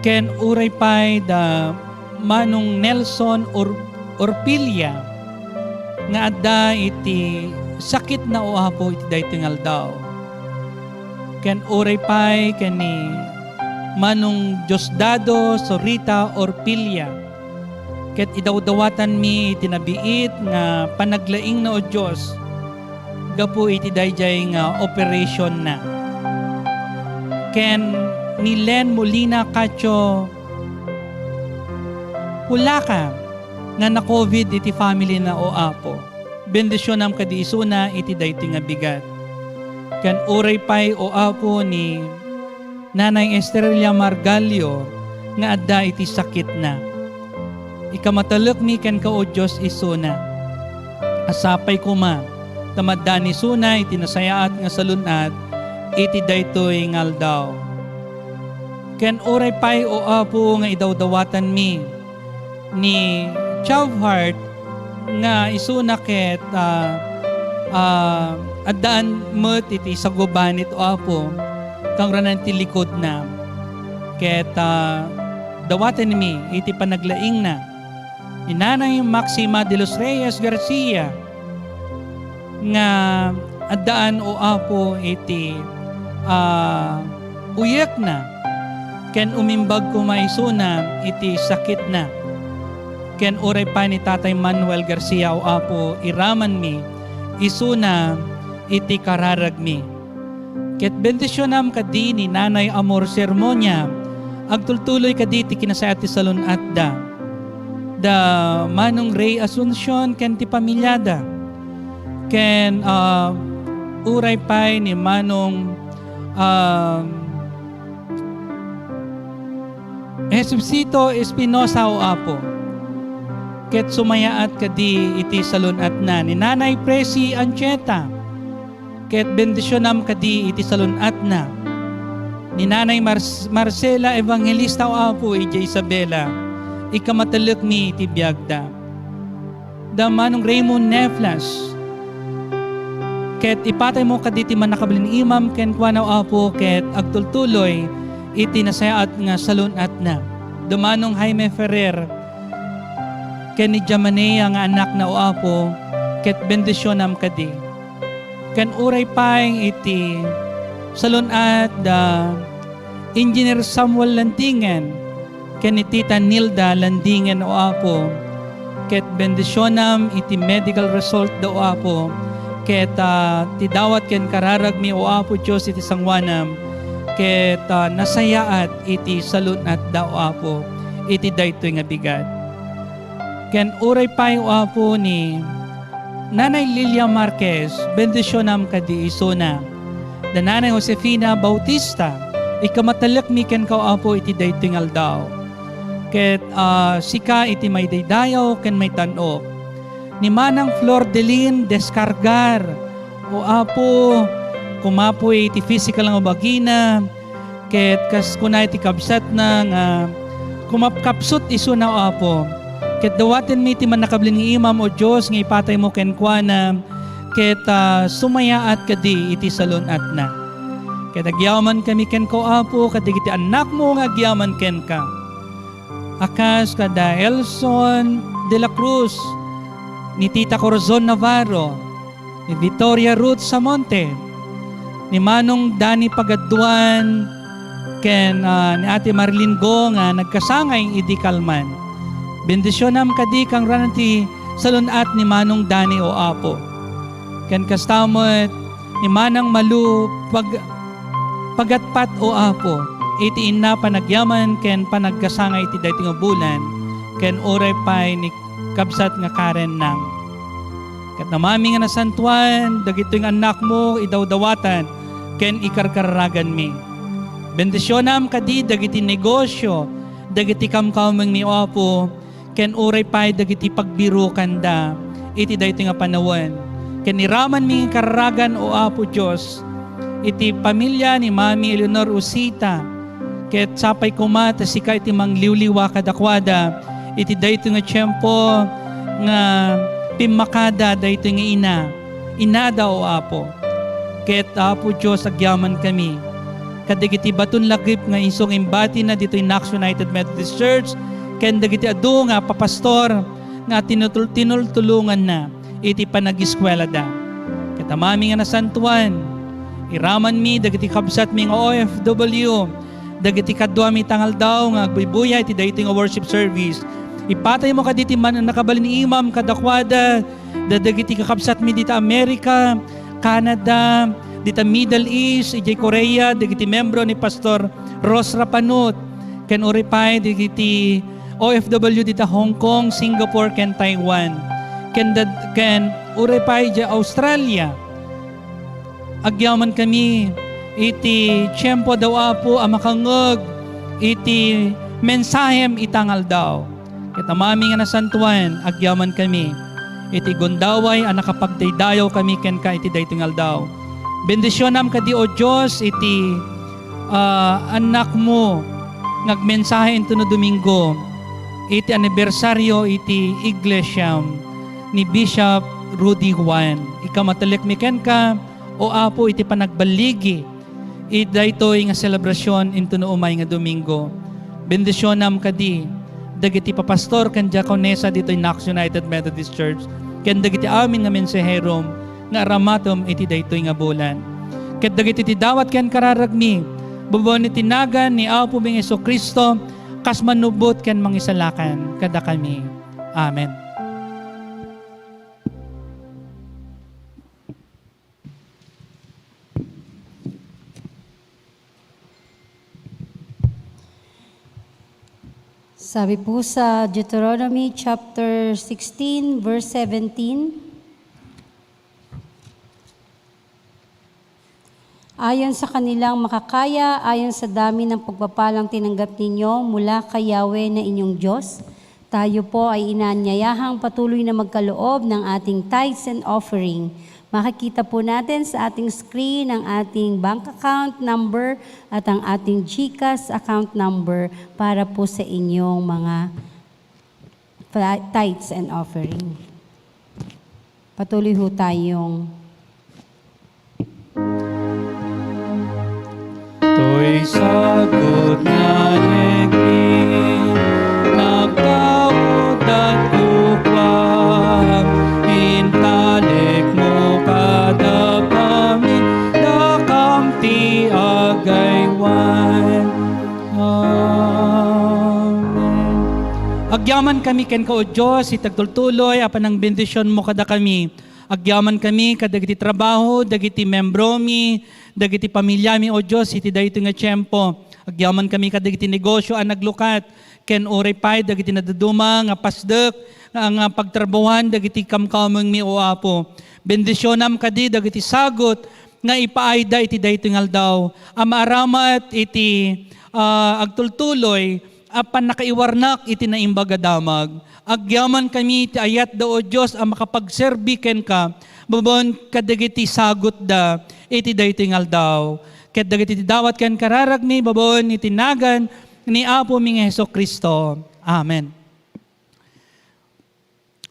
Ken uray pay da Manong Nelson Or-, Orpilla nga adda iti sakitna, O Apo, iti daytoy nga aldaw. Ken uray pay ken ni Manong Diosdado Sorita Orpilla, ket idawdawatanmi iti nabiit nga panaglaingna, O Dios, gapu iti daydiay nga operationna. Ken ni Len Molina Cacho Pulaca nga na-covid iti family na, O Apo. Bendisionam kadi isuna iti daytoy nga bigat. Ken uray pay, O Apo, ni Nanay Estrella Margallo nga adda iti sakitna. Ikamatelekmi kenka, O Dios, isuna. A sapay koma ta maddaan isuna iti nasayaat nga salun-at iti daytoy nga aldaw. Ken uray pay, O Apo, nga idawdawatanmi ni Chavhart nga isuna ket, ah, ah, addaan met iti sagubanit, O Apo, kangranan ti likudna. Ket, ah, dawatenmi iti panaglaingna ni Nanay Maxima de los Reyes Garcia nga addaan, O Apo, iti, ah, uyekna, ken umimbag koma isuna iti sakitna. Ken uray pay ni Tatay Manuel Garcia, O Apo, iramanmi isuna iti kararagmi. Ket bendisionam kadi ni Nanay Amor Sermonia, agtultuloy kadi ti kinasayaat ti salun-atda. Da Manong Ray Asuncion ken ti pamiliada. Ken, ah, uray pay ni Manong, ah, Jesusito Espinosa, O Apo. Ket sumayaat kadi iti salun-atna ni Nanay Presi Anchieta. Ket bendisionam kadi iti salun-atna ni Nanay Mar-, Marcela Evangelista, O Apo, idiay Isabela. Ikamatelekmi iti biagda. Da Manong Raymond Neflas. Ket ipataymo kadi ti mannakabalin imam kenkuana, O Apo, ket agtultuloy iti nasayaat nga salun-atna. Da Manong Jaime Ferrer ken ni Jamanea nga annakna, O Apo, ket bendisionam kadi. Ken uray pay iti salun-at da Engineer Samuel Landingen ken ni Tita Nilda Landingen, O Apo, ket bendisionam iti medical result da, O Apo, ket, ah, ti dawat ken kararagmi, O Apo Dios, iti sangoanam, ket, ah, nasayaat iti salun-at da, O Apo, iti daytoy nga bigat. Ken uray pay, O Apo, ni Nanay Lilia Marquez, bendisionam kadi isuna. Da Nanay Josefina Bautista, ikamatelekmi kenka, O Apo, iti daytoy nga aldaw. Ket, ah, sika iti maidaydayaw ken maitan-ok. Ni Manang Flor Delin Descargar, O Apo, kumapuy iti physical nga bagina, ket kas kuna iti kabsatna nga kumapkapsut isuna, O Apo. Ket dawatenmi ti mannakabalin nga imam, O Dios, nga ipataymo kenkuana, ket, ah, sumayaat kadi iti salun-atna. Ket agyamankami kenka, O Apo, kadagiti annakmo nga agyaman kenka. A kas kada Elson de la Cruz, ni Tita Corazon Navarro, ni Victoria Ruth Samonte, ni Manong Danny Pagaduan, ken, ah, ni Ate Marilyn Go nga nagkasangay idi kalman. Bendisionam kadi kangranan ti salun-at ni Manong Danny, O Apo. Ken kasta met ni Manang Malu Pag-, Pagatpat, O Apo, iti inna panagyaman ken panagkasangay iti daytoy nga bulan, ken uray pay ni kabsat nga Karen Nang. Ket Amami nga nasantoan, dagitoy nga annakmo, idawdawatan ken ikarkararaganmi. Bendisionam kadi dagiti negosio, dagiti kamkamengmi, O Apo, ken uray pay dagiti pagbirokanda iti daytoy nga panawen. Ken iramanmi nga kararagan, O Apo Dios, iti pamilia ni Mami Eleanor Usita, ket sapay koma ta sika iti mangliwliwa kadakuada iti daytoy nga tiempo nga pimmakada daytoy nga ina, inada, O Apo. Ket, Apo Dios, agyamankami kadagiti baton lagip nga isu nga imbatina ditoy Knox United Methodist Church ken dagiti adu nga papastor nga tinutul-, tinultulonganna iti panagiskuelada. Ket Amami nga nasantoan, iramanmi dagiti kabsatmi nga O F W, dagiti kaduami ta nga aldaw nga agbuybuya iti daytoy nga worship service. Ipataymo kadi ti mannakabalin imam kadakuada, da-, dagiti kakabsatmi dita America, Canada, dita Middle East, idiay Korea, dagiti membro ni Pastor Ros Rapanut, ken uray pay dagiti O F W dita Hong Kong, Singapore, ken Taiwan. ken dad-, ken uray pay idiay Australia. Agyamankami iti tiempo da, O Apo, a makangngeg iti mensahem ita nga aldaw. Ket Amami nga nasantoan, agyamankami iti gundaway a nakapagdaydayawkami kenka iti daytoy nga aldaw. Bendisionam kadi, O Dios, iti, ah, annakmo nga agmensahe intono Domingo iti anibersario iti iglesiam ni Bishop Rudy Juan. Ikamatalekmi kenka, O Apo, iti panagballigi iti daytoy nga selebrasion intono umay nga Domingo. Bendisionam kadi dagiti papastor ken diakonesa ditoy Knox United Methodist Church ken dagiti amin nga mensaherom nga aramatem iti daytoy nga bulan. Ket dagiti ti dawat ken kararagmi, babaen iti nagan ni Apomi nga Jesu-Cristo, kas mannubbot ken mangisalakan kadakami. Amen. Sabi po sa Deuteronomy chapter sixteen, verse seventeen, "Ayon sa kanilang makakaya, ayon sa dami ng pagpapalang tinanggap ninyo mula kay Yahweh na inyong Diyos, tayo po ay inaanyayahang patuloy na magkaloob ng ating tithes and offering." Makikita po natin sa ating screen ang ating bank account number at ang ating GCash account number para po sa inyong mga fla-, tithes and offering. Patuloy ho tayong Toy sagut nga agli, nagtaudat upam, intalekmo kada pamilya, dakam ti agaywan. Amen. Agyamankami kenka, O Dios, iti agtultuloy a panangbendisionmo kadakami. Agyamankami kadagiti trabaho dagiti membromi, dagiti pamiliami, O Dios, iti daytoy nga tiempo. Agyamankami kadagiti negosio a naglukat, ken uray pay dagiti nadaduma nga pasdek nga, nga pagtrabahoan dagiti kamkamengmi, O Apo. Bendisionam kadi dagiti sagut nga ipaayda iti daytoy nga aldaw a maaramat iti, ah, agtultuloy a pannakaiwarnak iti Naimbag a Damag. Agyamankami iti ayatda, O Dios, a makapagserbi kenka babaen kadagiti sagutda iti daytoy nga aldaw. Ket dagiti ti dawat ken kararagmi babaen iti nagan ni Apomi nga Jesu-Cristo. Amen.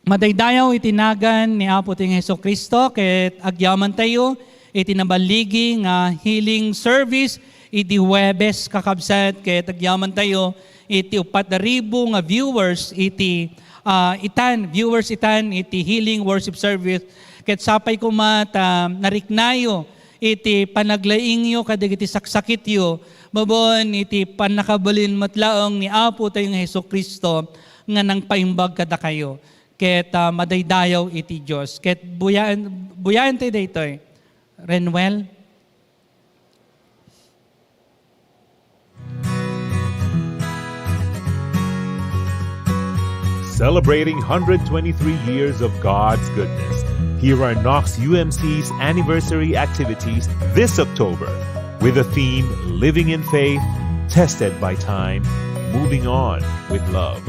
Madaydayaw iti nagan ni Apo ti nga Jesu-Cristo ket agyamantayo iti naballigi nga healing service idi Huwebes, kakabsat, ket agyamantayo iti uppat a ribu nga viewers iti, ah, itan, viewers itan iti healing worship service. Ket sapay koma ta nariknayo iti panaglaingyo kadagiti saksakityo, babaen iti pannakabalin met laeng ni Apo tayo nga Jesu-Cristo nga nangpaimbag kadakayo. Ket, ah, madaydayaw iti Dios. Ket buyaen, buyaen tayo daytoy. Renwel? Celebrating one hundred twenty-three years of God's goodness. Here are Knox U M C's anniversary activities this October with the theme Living in Faith, Tested by Time, Moving On with Love.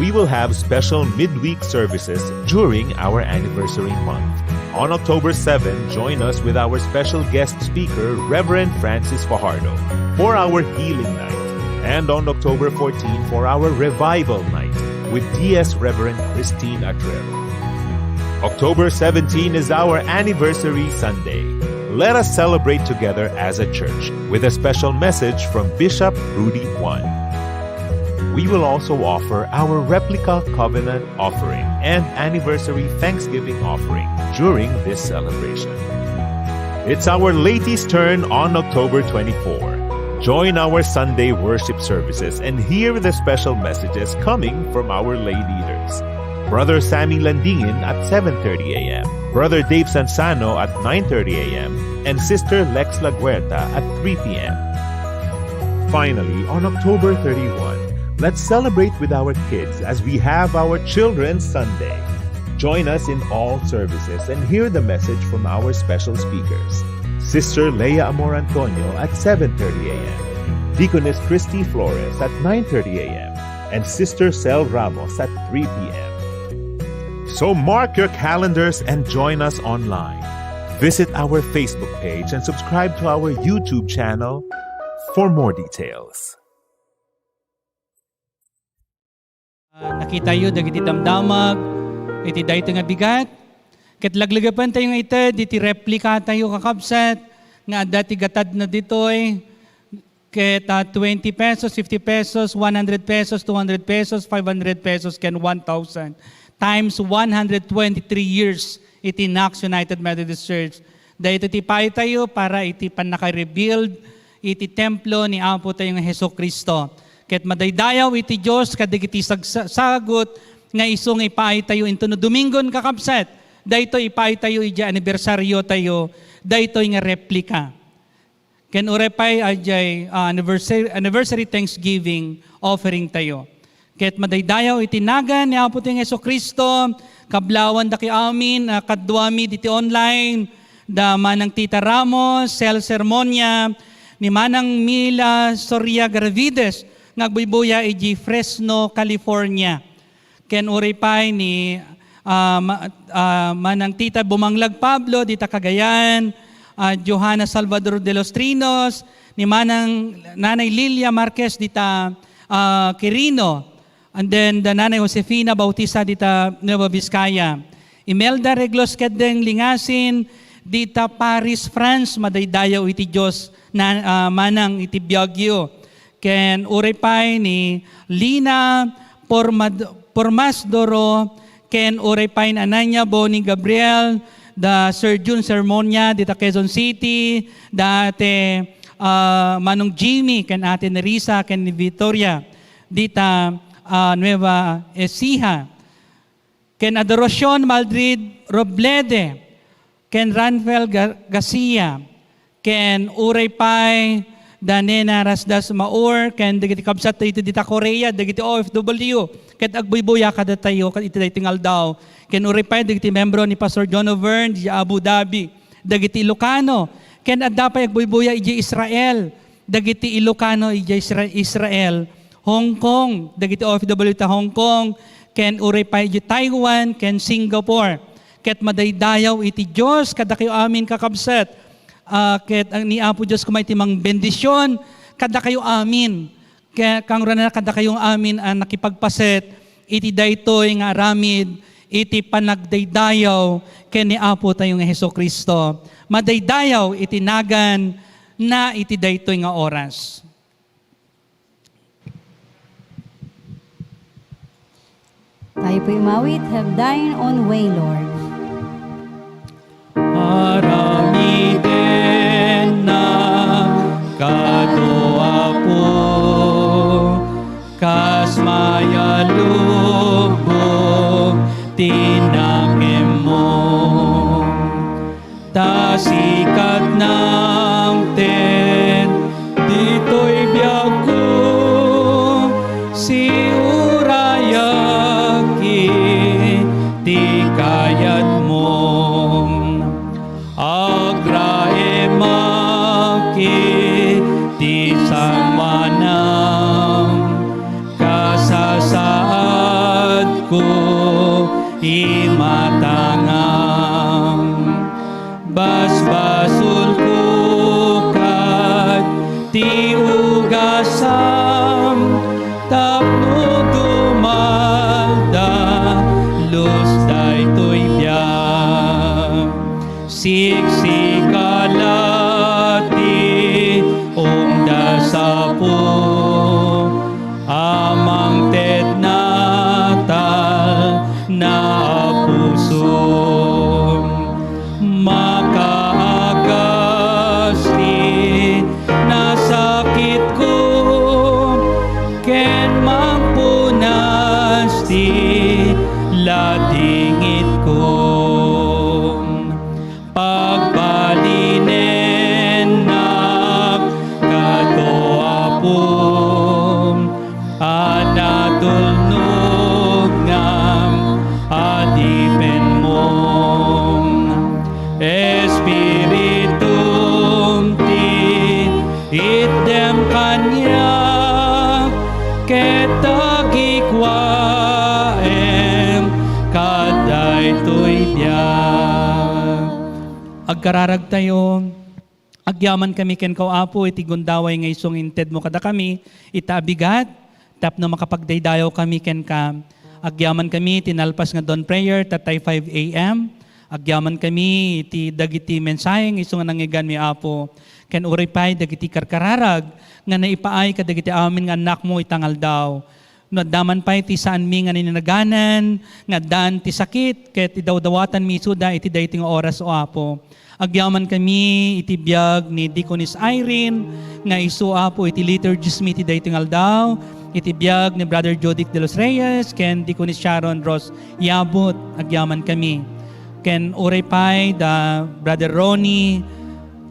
We will have special midweek services during our anniversary month. On October seven, join us with our special guest speaker, Reverend Francis Fajardo, for our Healing Night. And on October fourteen, for our Revival Night with D S Reverend Christine Atril. October seventeen is our anniversary Sunday. Let us celebrate together as a church with a special message from Bishop Rudy Juan. We will also offer our replica covenant offering and anniversary thanksgiving offering during this celebration. It's our latest turn on October twenty-four. Join our Sunday worship services and hear the special messages coming from our lay leaders. Brother Sammy Landingin at seven thirty a m, Brother Dave Sansano at nine thirty a m, and Sister Lex Laguerta at three p m. Finally, on October thirty-one, let's celebrate with our kids as we have our Children's Sunday. Join us in all services and hear the message from our special speakers. Sister Leah Amor Antonio at seven thirty a m, Deaconess Christy Flores at nine thirty a m, and Sister Cel Ramos at three p m. So mark your calendars and join us online. Visit our Facebook page and subscribe to our YouTube channel for more details. Ah, nakitayo dagiti damdamag iti daytoy nga bigat. Ket laglagipen tayo nga ited iti replika tayo, kakabsat, nga adda ti gatadna ditoy. Ket, ah, twenty pesos, fifty pesos, one hundred pesos, two hundred pesos, five hundred pesos, ken one thousand times one hundred twenty-three years iti Knox United Methodist Church. Daytoy ti paaytayo para iti pannaka-rebuild iti templo ni Apo tayo nga Jesu-Cristo. Ket madaydayaw iti Dios kadagiti sagsa-, sagut nga isu nga ipaaytayo inton no Domingon, kakabsat. Daytoy ipaaytayo idiay anibersario tayo, daytoy nga replika. Ken uray pay, ah, idiay, ah, anniversary, anniversary Thanksgiving offering tayo. Ket madaydayaw iti nagan ni Apo tayo nga Jesu-Cristo, kablawan dakayo amin, ah, kaduami diti online, da manang Tita Ramos, Cel Sermonia, ni manang Mila Soria Gravides, nga agbuybuya iti Fresno, California. Ken uray pay ni, ah, ma-, ah, manang Tita Bumanglag Pablo dita Cagayan, ah, Johanna Salvador de los Trinos, ni manang Nanay Lilia Marquez dita, ah, Quirino, and then da Nanay Josefina Bautista dita Nueva Vizcaya. Imelda Reglos ket deng Lingasin dita Paris, France, madaydayaw iti Dios na, ah, manang iti biagyo. Ken uray pay ni Lina Pormad-, Pormasdoro, ken uray pay ni Ananya Boni Gabriel, da Sir Jun Sermonia, dita Quezon City, da Ate, ah, Manong Jimmy, ken Ate Nerissa, ken ni Victoria, dita, ah, Nueva Ecija. Ken Adoracion Maldrid Roblede, ken Ranfel Ga-, Garcia, ken uray pay da Nena Rasdas Maur, ken dagiti kabsat daytoy dita Korea, dagiti O F W, ket agbuybuya kadatayo ket iti daytoy nga aldaw. Ken uray pay dagiti membro ni Pastor John Overn di Abu Dhabi, dagiti Ilocano, ken adda pay agbuybuya idiay Israel, dagiti Ilocano idiay Isra-, Israel, Hong Kong, dagiti O F W ta Hong Kong, ken uray pay idiay Taiwan, ken Singapore. Ket madaydayaw iti Dios kadakayo amin, kakabsat. Ah, ket ang ni Apo Dios koma iti mangbendision kadakayo amin. Ket kangrunana kadakayo amin a nakipagpaset iti daytoy nga aramid iti panagdaydayaw ken ni Apo tayo nga Jesu-Cristo. Madaydayaw iti nagan na iti daytoy nga oras. Tayo po'y umawit, "Have Thine Own Way, Lord." Aramiden na kado, Apo, kas mayalubong ti nakemmo. Ta sika ti nangted ditoy biagko, siurayak iti kayatmo. Agraemak iti sangoanam, kasasaadko imatangam. Basbasolko kad ti ugasam tapno dumaldalus daytoy biag. Siksika la ti ungdasapok a mangted natal na pusom. Makaagas ti nasakitko ken mangpunas ti ladingitko. Pagba- Agkararagtayo, agyaman kami kenka, O Apo, iti gundaway nga isu nga intedmo kadakami, ita a bigat, tapno makapagdaydayaw kami kenka. Agyaman kami ti nalpas nga dawn prayer, tatay five a m. Agyaman kami iti dagiti mensahe nga isu nga nangngeganmi, Apo. Ken uray pay dagiti karkararag nga naipaay kadagiti amin nga annakmo ita nga aldaw. No adda man pay ti saanmi nga ninaganan, nga addaan ti sakit, ket idawdawatanmi isuda iti daytoy nga oras, O Apo. Agyaman kami iti biag ni Deaconess Irene, nga isu, Apo, iti liturgies mi iti daytoy nga aldaw, iti biag ni Brother Jodic de los Reyes, ken Deaconess Sharon Ros Yabut, agyaman kami. Ken uray pay da Brother Ronnie,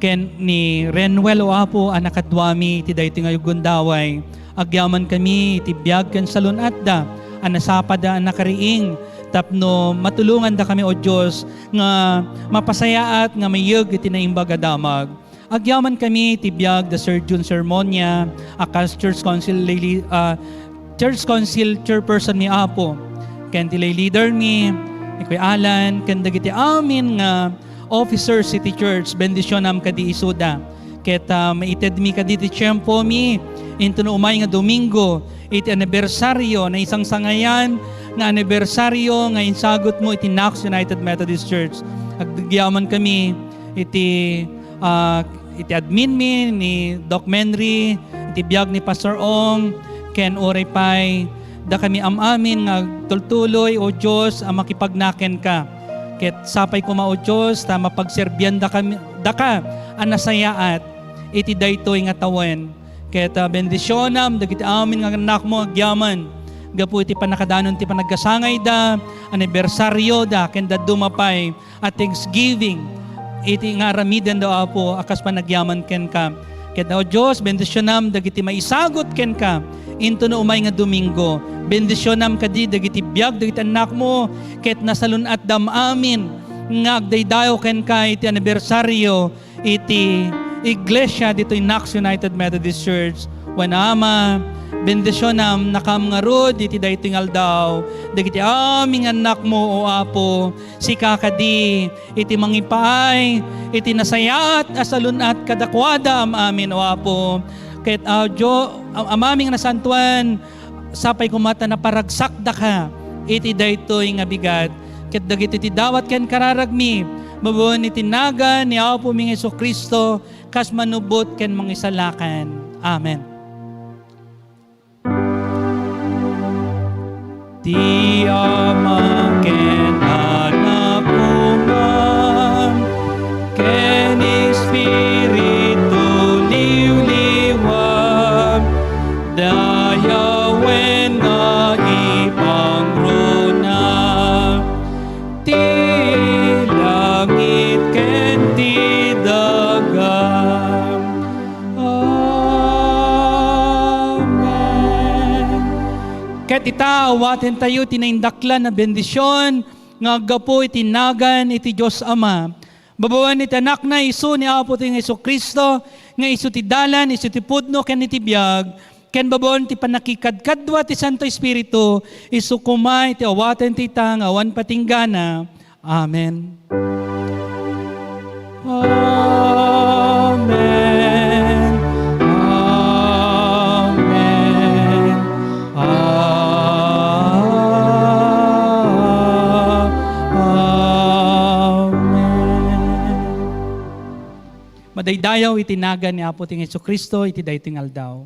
ken ni Renwel, O Apo, a nakaduami iti daytoy nga gundaway. Agyaman kami iti biag ken salun-atda a nasapada a nakariing tapno matulongandakami, O Dios, nga mapasayaat nga mayeg iti naimbag a damag. Agyaman kami iti biag da Sir Jun Sermonia, a kas Church Council Lady, ah, Church Council Chairperson mi, Apo, ken ti lay leader mi, ni Kuya Alan, ken dagiti amin nga officers iti church, bendisionam kadi isuda. Ket, ah, maitedmi kadi ti tiempomi intono umay nga Domingo iti anibersaryo, naisangsangayan nga anibersaryo nga insagutmo iti Knox United Methodist Church. Agyaman kami iti, ah, iti admin mi ni Doc Menry, iti biag ni Pastor Ong, ken uray pay dakami am-amin nga agtultuloy, O Dios, a makipagna kenka. Ket sapay koma, O Dios, ta mapagserbiandakami, daka a nasayaat iti daytoy nga tawen. Ket, ah, bendisionam dagiti amin nga annakmo agyaman gapu iti pannakadanon ti panagkasangayda, anibersaryoda, ken dadduma pay a thanksgiving iti nga aramidenda, Apo, a kas panagyaman kenka. Ket, O Dios, bendisionam dagiti maisagut kenka intono umay nga Domingo. Bendisionam kadi dagiti biag dagiti annakmo, ket nasalun-atdam amin nga agdaydayaw kenka iti anibersaryo iti iglesia ditoy Knox United Methodist Church. Wen, Ama, bendisionam nakam ngarud iti daytoy nga aldaw dagiti amin nga annakmo, O Apo. Sika kadi iti mangipaay iti nasayaat a salun-at kadakuada am-amin, O Apo. Ket, ah, Dio-, am-, Amami nga nasantuan, sapay koma ta naparagsakdaka iti daytoy nga bigat. Ket dagiti ti dawat ken kararagmi, babaen iti nagan ni Apomi nga Jesu-Cristo, kas manubbot ken mangisalakan. Amen. Ti Ama ken Anak Uman ken Espiritu Liwliwa, dayawen nga ipangruna ti langit ken ti daga. Amen. Ket ita, awatentayo ti naindaklan a bendision nga aggapu iti nagan iti Dios Ama. Babaen iti Anakna, isu ni Apo ti Jesu-Cristo, nga isu ti dalan, isu ti pudno, ken iti biag, ken babaen ti pannakikadkadua ti Santo Espiritu, isu koma iti awaten ti ita nga awan patinggana. Amen. Amen. Amen. Ah, amen. Madaydayaw iti nagan ni Apo ti Jesu-Cristo iti daytoy nga aldaw.